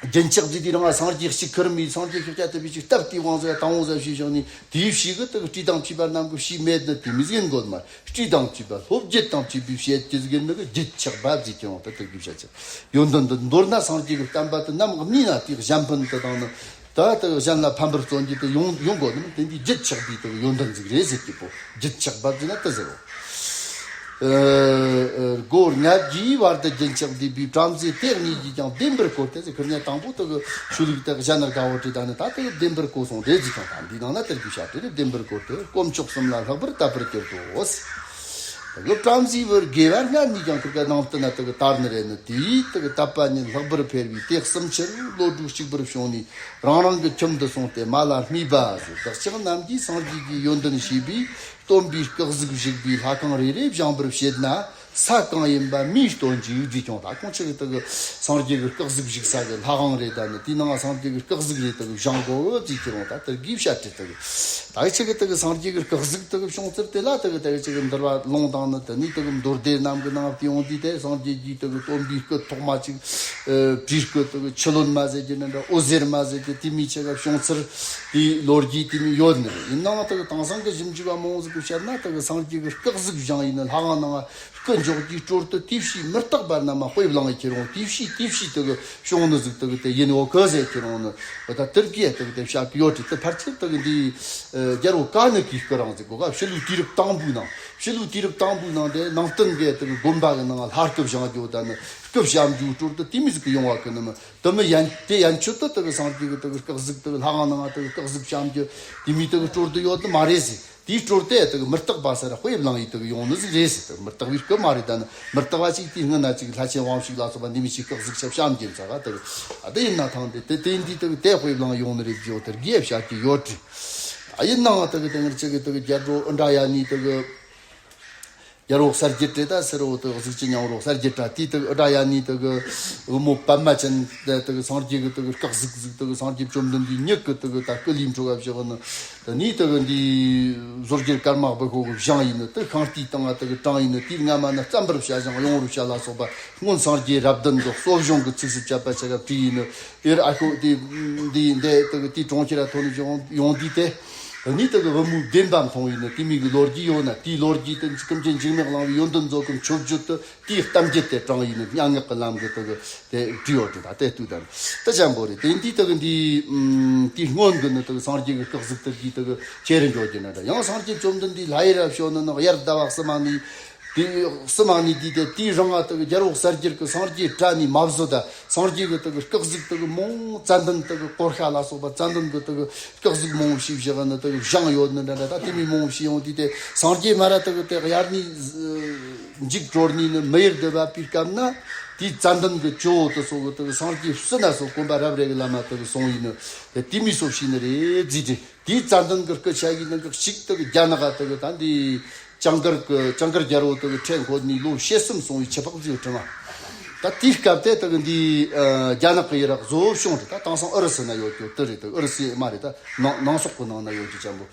རྒྱུན་ཆགས་ཟིག་དེ་རང་ལ་སངས་རྒྱས་གཅིག་ཁུར་མི། སངས་རྒྱས་ཤཱཀྱ་ཐུབ་པའི་གཅིག་སྟབས་དེའི་དབང་ཟེར་དང་བོ་ཟེར་བྱས་བཞག་ནས། དེའི་ཕྱིས་གི་དེ་གི་སྲས་དང་བཅས་པ་རྣམས་ཀྱི་ཕྱིས་མེད་ནི་དེ་མོ་ཟིག་ཡིན་དགོས་མ། སྲས་དང་བཅས་པ་སློབ་བརྒྱུད་དང་བཅས་པའི་བཤད་རྒྱུ་ཟིག་ཡིན་ནི་གི་རྒྱུན་ཆགས་པ་ཟེར་གྱི་ཡོང་། ད་དེ་གི་བཤད་ཆགས་ཡོན་ཏན་འདི་མདོར་ན་སངས་རྒྱས་ཀྱི་བསྟན་པ་དེ་ནམ་གནས་ན་དེའི་གཞན་ཕན་དེ་དང་ནི། ད་ལྟ་གཞན་ལ་ཕན་པར་བརྩོན་རྒྱུ་དེ་ཡོང་ཡོང་དགོས་ནི་དེ་འདི་རྒྱུན་ཆགས་པའི་དེ་ཡོན་ཏན་ཟིག་རེད་ཟེར་གྱི་པོ། རྒྱུན་ཆགས་པ་ཟེར་ན་དེ་ཟེར་རོ། ཨ་ཨ་སྒོ་ལྔ་བརྒྱའི་བར་དུ་རྒྱུན་ཆགས་བསྡད་པའི་བྲམ་ཟེ་དེ་གཉིས་ཀྱིས་ཀྱང་བདེན་པར་གོ་སྟེ་ཟེར། ཁོ་གཉིས་དང་པོ་དེ་གི་ཆོས་ལུགས་དེ་གཞན་ན་དགའ་བོ་བྲིས། ད་ནི་ད་དེ་གི་བདེན་པར་གོ་སོང་རེད་ཟེར། ཀྱང་ད་འདི་ནང་ན་དེར་གྱི་བཤད་དེ་རེད། བདེན་པར་གོ་སྟེ་དཀོན་མཆོག་གསུམ་ལ་ལྷག་པར་དད་པར་གྱུར་ཏོ། དེ་གི་བྲམ་ཟེ་བུ་དགེ་བ་ལྔ་གཉིས་ཀྱང་ཁིར་ཀ་ནང་བསྟན་ན་དེ་གི་དར་ནི་རེད་ནི། དེས་དེ་གི་དད་པ་ཉིད་ལྷག་པར་འཕེལ་བས། དེ་གསུམ་ཆར་བློ་གྲོས་གཅིག་པར་བྱུང་ནས། རང་རང་གི་ཁྱིམ་དུ་སོང་སྟེ་མ་ལ་སྨྲས་པ་ཟེར། བདག་ཅག་རྣམས་ཀྱིས་སངས་རྒྱས་ཀྱི་ཡོན་ཏན་ཤེས་པས། སྟོན་པའི་སྐུ་གཟུགས་བཞུགས་པའི་ལྷ་ཁང་རེ་རེ་བཞེངས་པར་བྱེད་ན། ས་གང་ཡིན་པ་མིའི་སྟོན་གྱི་ཡུལ་དུ་ཁྱོད། ད་ཁོང་ཆ་གི་དེ་གི་སངས་རྒྱས་ཀྱི་སྐུ་གཟུགས་བཞུགས་ས་གི་ལྷ་ཁང་རེ་དང་ནི་དེའི་ནང་སངས་རྒྱས་ཀྱི་སྐུ་གཟུགས་རེ་དེ་གི་བཞེངས་དགོས་ཟེར་གྱི་རུང་། ད་དེར་གྱི་བཤད་དེ་དེ་གི་ད་ཆ་གི་དེ་གི་སངས་རྒྱས་ཀྱི་སྐུ་གཟུགས་དེ་གི་བྱུང་ཚུལ་དེ་ལ་དེ་གི་དེ་གི་ཆ་གི་འདུལ་བ་ལུང་དང་ནི་དེ་ནས་དེ་གི་མདོ་སྡེ་རྣམས་ཀྱི་ནང་བལྟས་ཡོང་དུས། དེ་སངས་རྒྱས་ཀྱི་དེ་གི་སྟོན་པའི་སྐུ་ཐོག་མ་ཅིག་ཨ་བྲིས་སྐུ་དེ་གི་ཆུ་ལོན་མ་ཟེར་གྱི་ནི་འདྲ། འོད་ཟེར་མ་ཟེར་གྱི་དེ་མོ་ཆ་ག་བྱུང་ཚུལ་དེའི་ལོ་རྒྱུས་དེ་མོ་ཡོད་ནི་རེད། ཡིན་ནའང་དེ་གི་དེང་སང་གི་ཞིབ་འཇུག་པ་མང་བོ་ཟིག་གི་བཤད་ན། དེ་གི་སངས་རྒྱས་ཀྱི་སྐུ་གཟུགས་བཞེངས་ཡིན་ནི་ལྷ་ཁང་ནང་སྐུ་འཇོག་རྒྱུའི་སྲོལ་དེ་དེའི་ཕྱིས་མི་རྟག་པ་རྣམས་དཔེ་བླངས་ཡི་ཁྱེར་འོང་། དེའི་ཕྱིས་དེའི་ཕྱིས་དེ་གི་བྱུང་ནི་ཟིག་དེ་གི་དེ་ཡིན་འོ་གི་ཟེར་ཁྱེར་འོང་ནི། འོ་ད་དེར་གི་དེ་གི་དེ་བཤད་གི་ཡོད་རེད། དེ་ཕལ་ཆེར་དེ་གི་འདི་ཨ་རྒྱལ་པོ་ཀ་ནུ་གི་སྐུ་རིང་ཟིག་གོ་ག། ཕྱི་ལུགས་དུས་རབས་དང་པོའི་ནང་། ཕྱི་ལུགས་དུས་རབས་དང་པོའི་ནང་དེ་ནང་བསྟན་གི་དེ་གི་དགོན་པ་གི་ནང་ལྷ་སྐུ་བཞེངས་རྒྱུ། ད་ནི་ སྐུ་བཤམས་རྒྱུའི་སྲོལ་དེ་དེ་མོ་ཟིག་གི་ཡོང་བ་གི་ནི་མིན། དེ་མིན་ཡན་དེ་ཡན་ཆོད་དུ་དེ་གི་སངས་རྒྱས་ཀྱི་དེ་གི་སྐུ་གཟུགས་དེ་གི་ལྷ་ཁང་ནང་དེ་གི་སྐུ་གཟུགས་བཤམས་རྒྱུ་དེ་མོ་དེ་གི་སྲོལ་དེ་ཡོད་ནི་མ་རེད་ཟེར། དེའི་སྲོལ་དེ་དེ་གི་མུ་སྟེགས་པ་ཟེར་དཔེ་བླངས་ཡིན་དེ་གི་ཡོང་ནི་ཟིག་རེད་ཟེར། དེ་གི་མུ་སྟེགས་པའི་སྐུ་མ་རེད། ད་ནི་མུ་སྟེགས་པ་ཅིག་དེའི་སྔུན་ན་ཅིག་ལྷ་ཆེན་དབང་ཕྱུག་ལ་སོགས་པ་འདི་མོ་ཞིག་སྐུ་གཟུགས་ཆ་བཤམས་རྒྱུ་ཟེར་བ་དེ་གི་ཨ་དེ་ཡིན་ན་ཐང་དེ་དེ་དེ་འདི་དེ་གི་དེ་དཔེ་བླངས་ཡོང་ནི་རེད། བརྗོད་དེ་དགེ་བཤད་ཀྱི་ཡོད་དྲི། ཨ་ཡིན་ནའང་དེ་གི་དེ་ངར་ཅིག་གི་དེ་གི་རྒྱལ་པོ་ཨི་འདྲ་ཡ་ནི་དེ་གི་རྒྱལ་པོ་གསལ་རྒྱལ་བྲེ་ད་སེར་བོ་དེ་གཟུགས་ཅན་ཉམས་རོགས་གསལ་རྒྱལ་བྲ་དེ་དེ་ཨི་འདྲ་ཡ་ནི་དེ་གི་བུ་མོ་པདྨ་ཅན་དེ་དེ་གི་སངས་རྒྱས་ཀྱི་དེ་གི་སྐུ་གཟུགས་གཟུགས་དེ་གི་སངས་རྒྱས་བཅོམ་ལྡན་འདས་མྱུ་གུ་དེ་གི་ད་སྐུ་ལུས་འཕྲོ་བ་བཞག་ནི། དེ་ནས་དེ་གི་འདི་ཟོར་རྒྱལ་ཀརྨ་བུ་ཁོ་གི་བཞེངས་ཡིན་ནི། དེ་ཤིང་རྟའི་སྟེང་ང་དེ་གི་དྲངས་ཡིན་ནི། དེའི་སྔ་མ་ནི་བརྩམ་པར་བྱ་ཞིང་ཡོང་བར་བྱ་ལ་སོགས་པ་སྔོན་སངས་རྒྱས་རབས་བདུན་དུ་གསོ་སྦྱོང་གི་ཚིགས་སུ་བཅད་པ་ཆ་ག་བྲིས་ཡིན་ནི། ཨེར་ཨ་ཁོ་དེ་འདི་འདི་དེ་གི་དེའི་གྲོང་ཁྱེར་ར་ཐོན་ནི་ཡོང་ཡོང་དུས་དེ། དེ་ནས་དེ་གི་བུ་མོའི་བདེན་པ་མཐོང་ཡིན་ནི། དེ་མོ་གི་ལོ་རྒྱུས་ཡོད་ན་དེའི་ལོ་རྒྱུས་དེ་ཀུན་མཁྱེན་འཇིགས་མེད་གླིང་པའི་ཡོན་ཏན་མཛོད་ཀྱི་མཆོད་བརྗོད་དུ་དེའི་གཏམ་རྒྱུད་དེ་དྲངས་ཡིན་ནི། སྙན་ངག་གི་ལམ་གི་དེ་གི་དེ་བྲིས་ཡོད་དེ། ད་དེ་ལྟོས་དང་དེ་ཅན་པོ་རེད། དེ་འདི་དེ་གི་འདི་ཨམ་དེའི་སྔོན་གི་ནི་དེ་གི་སངས་རྒྱས་ཀྱི་སྐུ་གཟུགས་དེ་གི་དེ་གི་ཁྱེར་འགྱོ་རྒྱུ་ན་འདྲ། ཡང་སངས་རྒྱས་བཅོམ་ལྡན་འདས་ལྷ་ཡི་རབས་བྱོན་ནི་ནི་དབྱར་ཟླ་བ་གསུམ་ནི། དེ་གསུམ་ནི་དེ་དེ་དེའི་རིང་ང་དེ་གི་རྒྱལ་པོ་གསལ་རྒྱལ་གི་སངས་རྒྱས་བྲ་ནས་མ་བཟོད་ད་སངས་རྒྱས་གི་དེ་གི་སྐུ་གཟུགས་དེ་གི་མང་ཙན་དན་དེ་གི་སྐོར་ཤ་ལ་སོགས་པ་ཙན་དན་གི་དེ་གི་སྐུ་གཟུགས་མང་པོ་ཞིག་བཞག་ནི་དེ་གི་བཞེངས་ཡོད་ནི་འདྲ་འདྲ། ད་དེ་མོ་མང་པོ་ཞིག་ཡོང་དུས་དེ་སངས་རྒྱས་མ་ར་དེ་གི་དེ་དབྱར་གནས་མཇུག་གྲོལ་ནས་ནི་མི་ཡུལ་དུ་བབས་པའི་སྐབས་ན་དེའི་ཙན་དན་གི་ཇོ་བོ་དེ་ཚོ་གི་དེ་གི་སངས་རྒྱས་ཕྱི་ན་སོགས་གོན་པ་རབ་རེ་གི་ལམ་མ་དེ་གི་སོང་ཡིན་ནི། དེ་དེ་མོ་སོགས་ཤིག་ནི་རེད་ཟེར་དེ། དེའི་ཙན་དན་གི་སྐུ་ཆ་ཡིན་ནི་གི་གཅིག་དེ་གི་རྒྱ་ནག་ག་དེ་གི་ད་འདི་ཇུན་གར་གི་ཇུན་གར་རྒྱལ་པོ་དེ་གི་ཁྲི་འཁོར་ནས་ལོ་ཕྱེད་གསུམ་སོང་བའི་ཆུ་ཕག་ཟིག་ཁྲིད་མ། ད་དེའི་སྐབས་དེ་དེ་གི་འདི་ཨ་རྒྱ་ནག་གི་ཡི་རག་བཟོ་བྱུང་རེད། ད་དེང་སང་ཨུ་རུ་སུ་ན་ཡོད་རྒྱུ་དེ་རེད། དེ་ཨུ་རུ་སུ་མ་རེད། ད་ནང་ནང་སོག་གི་ནང་ན་ཡོད་རྒྱུ་ཅན་པོ།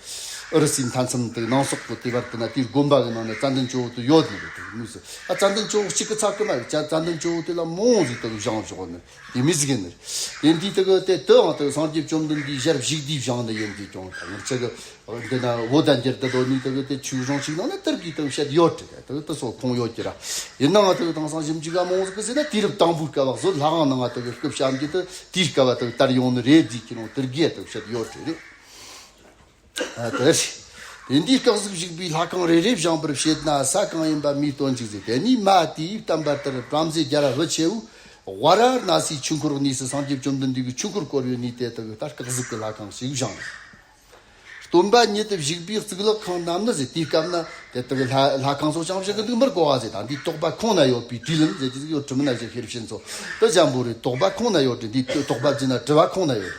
ཨུ་རུ་སུའི་མཐའ་མཚམས་དེ་ནང་སོག་གི་དེ་བར་དུ་ན་དེའི་དགོན་པ་གི་ནང་ན་ཙན་དན་ཇོ་བོ་དེ་ཡོད་ནི་རེད། དེ་མི་སྲིད། ཨ་ཙན་དན་ཇོ་བོ་གཅིག་གི་ཚ་གི་མ་རེད། ཙན་དན་ཇོ་བོ་དེ་ལ་མང་ཟིག་དེ་གི་བཞེངས་བཞག་ནི། དེ་མི་ཟིག་ཡིན་ནི། དེ་འདི་དེ་གི་དེ་དེའང་དེ་གི་སངས་རྒྱས་བཅོམ་ལྡན་འདས་ཞལ་བཞུགས་དུས་བཞེངས་ནི་ཡིན་དུས་ཀྱང་ད་ང་ཚོ་གི་འདི་ན་བོད་དང་འགྱུར་དུ་དོ་ནི་དེ་གི་དེ་ཆོས་གཞུང་ཞིག་ནང་ན་དེར་གི་དེ་གི་བཤད་ཡོད་དྲི། དེ་གི་དེ་སོགས་ཁུངས་ཡོད་ཀྱི་ར། ཡིན་ནའང་དེ་གི་དེང་སང་ཞིབ་འཇུག་ག་མང་ཟིག་གི་ཟེར་ན་དུས་རབས་དང་པོའི་སྐབས་བཟོ་ལྷ་ཁང་ནང་ང་དེ་གི་སྐུ་བཤམས་ཀྱི་དེ་དེའི་སྐབས་དེ་གི་དར་ཡོང་ནི་རེད་དུས་ཀྱི་ནང་དེར་གི་དེ་གི་བཤད་ཡོད་དྲི་རེད། ཨ་དེ་རེད། དེ་འདིའི་སྐུ་གཟུགས་བཞུགས་པའི་ལྷ་ཁང་རེ་རེ་བཞེངས་པར་བྱེད་ན་ས་གང་ཡིན་པ་མིའི་སྟོན་ཅིག་ཟེར། དེ་ནས་མ་དེས་བསྟན་པ་ལྟར་བྲམ་ཟེ་རྒྱལ་བུ་ཆེ་བོས་ཝཱ་ར་ཎཱ་སིའི་ཆོས་འཁོར་གནས་སུ་སངས་རྒྱས་བཅོམ་ལྡན་འདས་ཀྱི་ཆོས་འཁོར་བསྐོར་བའི་གནས་དེ་དག་ལྟར་སྐུ་གཟུགས་ཀྱི་ལྷ་ཁང་ཞིག་བཞེངས། སྟོན་པ་ཉིད་དུ་བཞུགས་པའི་གཙུག་ལག་ཁང་རྣམས་ནི་ཟེར། དེའི་སྐབས་ན་དེ་དག་ལྷ་ལྷ་ཁང་སོགས་ཅང་བཞག་གི་འདུག་མི་དགོས་པ་ཟེར། ད་འདིའི་དོགས་པ་ཁོང་ན་ཡོད་པའི་དྲིས་ལན་ཟེར་གྱི་ཡོད་དྲི་མི་ན་ཞིག་ཤེར་ཕྱིན་ཚོ་དེ་ཅན་པོ་རེད། དོགས་པ་ཁོང་ན་ཡོད་དྲི། འདིའི་དོགས་པ་བརྗོད་ན་དྲི་བ་ཁོང་ན་ཡོད་རེད།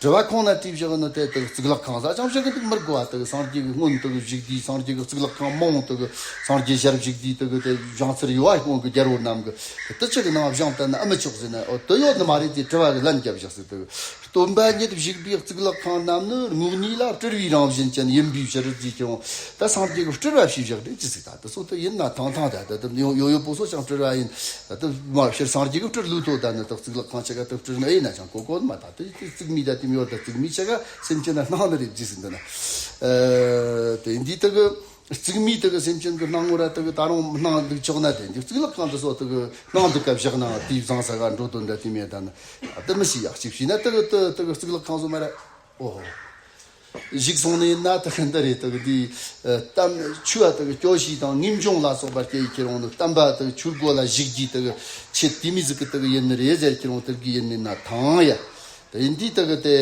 དྲི་བ་ཁོང་ན་དྲིས་བཞག་ནི་དེ་དག་གཙུག་ལག་ཁང་ས་ཅང་བཞག་གི་འདུག་མི་དགོས་པ། དག་སངས་རྒྱས་ཀྱི་སྔོན་དག་བཞུགས་དུས་སངས་རྒྱས་ཀྱི་གཙུག་ལག་ཁང་མང་དག་སངས་རྒྱས་ཞལ་བཞུགས་དུས་དག་དེ་བཞེངས་ཚུལ་ཡོད་པ། སྔོན་གྱི་རྒྱལ་པོ་རྣམས་ཀྱི་དེ་ཅི་གི་ནང་བཞེངས་བསྟན་ན་ཨ་མི་ཆོག་ཟེར་ན། འོ་དེ་ཡོད་ནི་མ་རེད་ཅེས་དྲི་བ་གི་ལན་བརྒྱབ་བཞག་ཟེར། དག་སྟོན་པ་ཉིད་བཞུགས་པའི་གཙུག་ལག་ཁང་རྣམས་ནི་དངོས་གནས་ལ་སྤྲུལ་པའི་རང་བཞིན་ཅན་ཡིན་པའི་ཕྱིར་ཟེར་ཀྱང་ད་སངས་རྒྱས་ཀྱི་སྤྲུལ་པ་ཞིག་བཞག་རེད་ཅི་ཟིག་ད་དེ་སོ་དེ་ཡིན་ན་ཐང་ཐང་ད་དེ་དེ་ཡོད་ཡོད་ཡོད་པོ་སོ་ཅང་སྤྲུལ་པ་ཡིན། ད་དེ་མ་ཕྱིར་སངས་རྒྱས་ཀྱི་སྤྲུལ་ལུགས་ཐོག་ད་ནི་དག་གཙུག་ལག་ཁང་ཆེ་ག་དག་སྤྲུལ་ནི་ཨེ་ན་ཅང་གོ་གོ་མ། ད་དེ་བརྩིགས་མི་ད་དེ་ཡོད་ད་བརྩིགས་མི་ཆ་ག་སེམས་ཅན་ན་སྣང་ནི་རེད་ཅི་ཟེར་འདི་ན། ཨ་དེ་འདི་དེ་གི་བརྩིགས་མི་དེ་གི་སེམས་ཅན་གི་སྣང་ངོ་ར་དེ་གི་ད་རུང་སྣང་འདུག་ཆོག་ན་དེ་འདི་གཙུག་ལག་ཁང་དེ་སོགས་དེ་གི་སྣང་འདུག་ག་བཞག་ན་དེའི་བཟང་ས་ག་འགྲོ་དོན་འདྲ་དེ་མེད་ད་ནི། ཨ་དེ་མི་ཤེས་ཡག་ཅིག་བྱས་ན་དེ་གི་དེ་དེ་གི་གཙུག་ལག་ཁང་བཟོ་མ་ར། ཨོ། གཞུག་སོང་ནས་ན་དེ་གི་འདི་རེད། དེ་གི་འདི་གཏམ་ཆོས་དེ་གི་སྐྱོ་ཤས་དང་ངེས་འབྱུང་ལ་སོགས་པ་སྐྱེ་ཡི་ཁྱེར་འོང་ནི་བསྟན་པ་དེ་གི་ཆོས་སྒོ་ལ་ཞུགས་རྒྱུ་དེ་གི་ཆེད་དེ་མི་ཟིག་གི་དེ་གི་ཡིན་ནི་རེད་ཟེར་ཁྱེར་འོང་དེ་གི་ཡིན་ནི་ན་ཐང་ཡ། དེ་འདི་དེ་གི་དེ་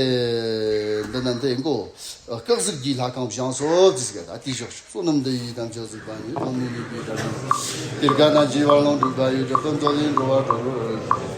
འདི་ན་འདི་མགོ་སྐུ་གཟུགས་ཀྱི་ལྷ་ཁང་བཞེངས་སོ་ཟིག་ག་ད་དེ་ཞོག་ཞོག་བསོད་ནམས་འདི་ཡིས་དམ་ཆོས་གཟིགས་པ་ཉིད། གང་ནས་ལུས་པའི་དགྲ་རྣམས་དེར་དགའ་ན་འཇིགས་པ་ལང་སྒྲིབ་པ་ཡི་དགྲ་ཀུན་རྩ་ལས་འགྲོ་བ་སྒྲོལ།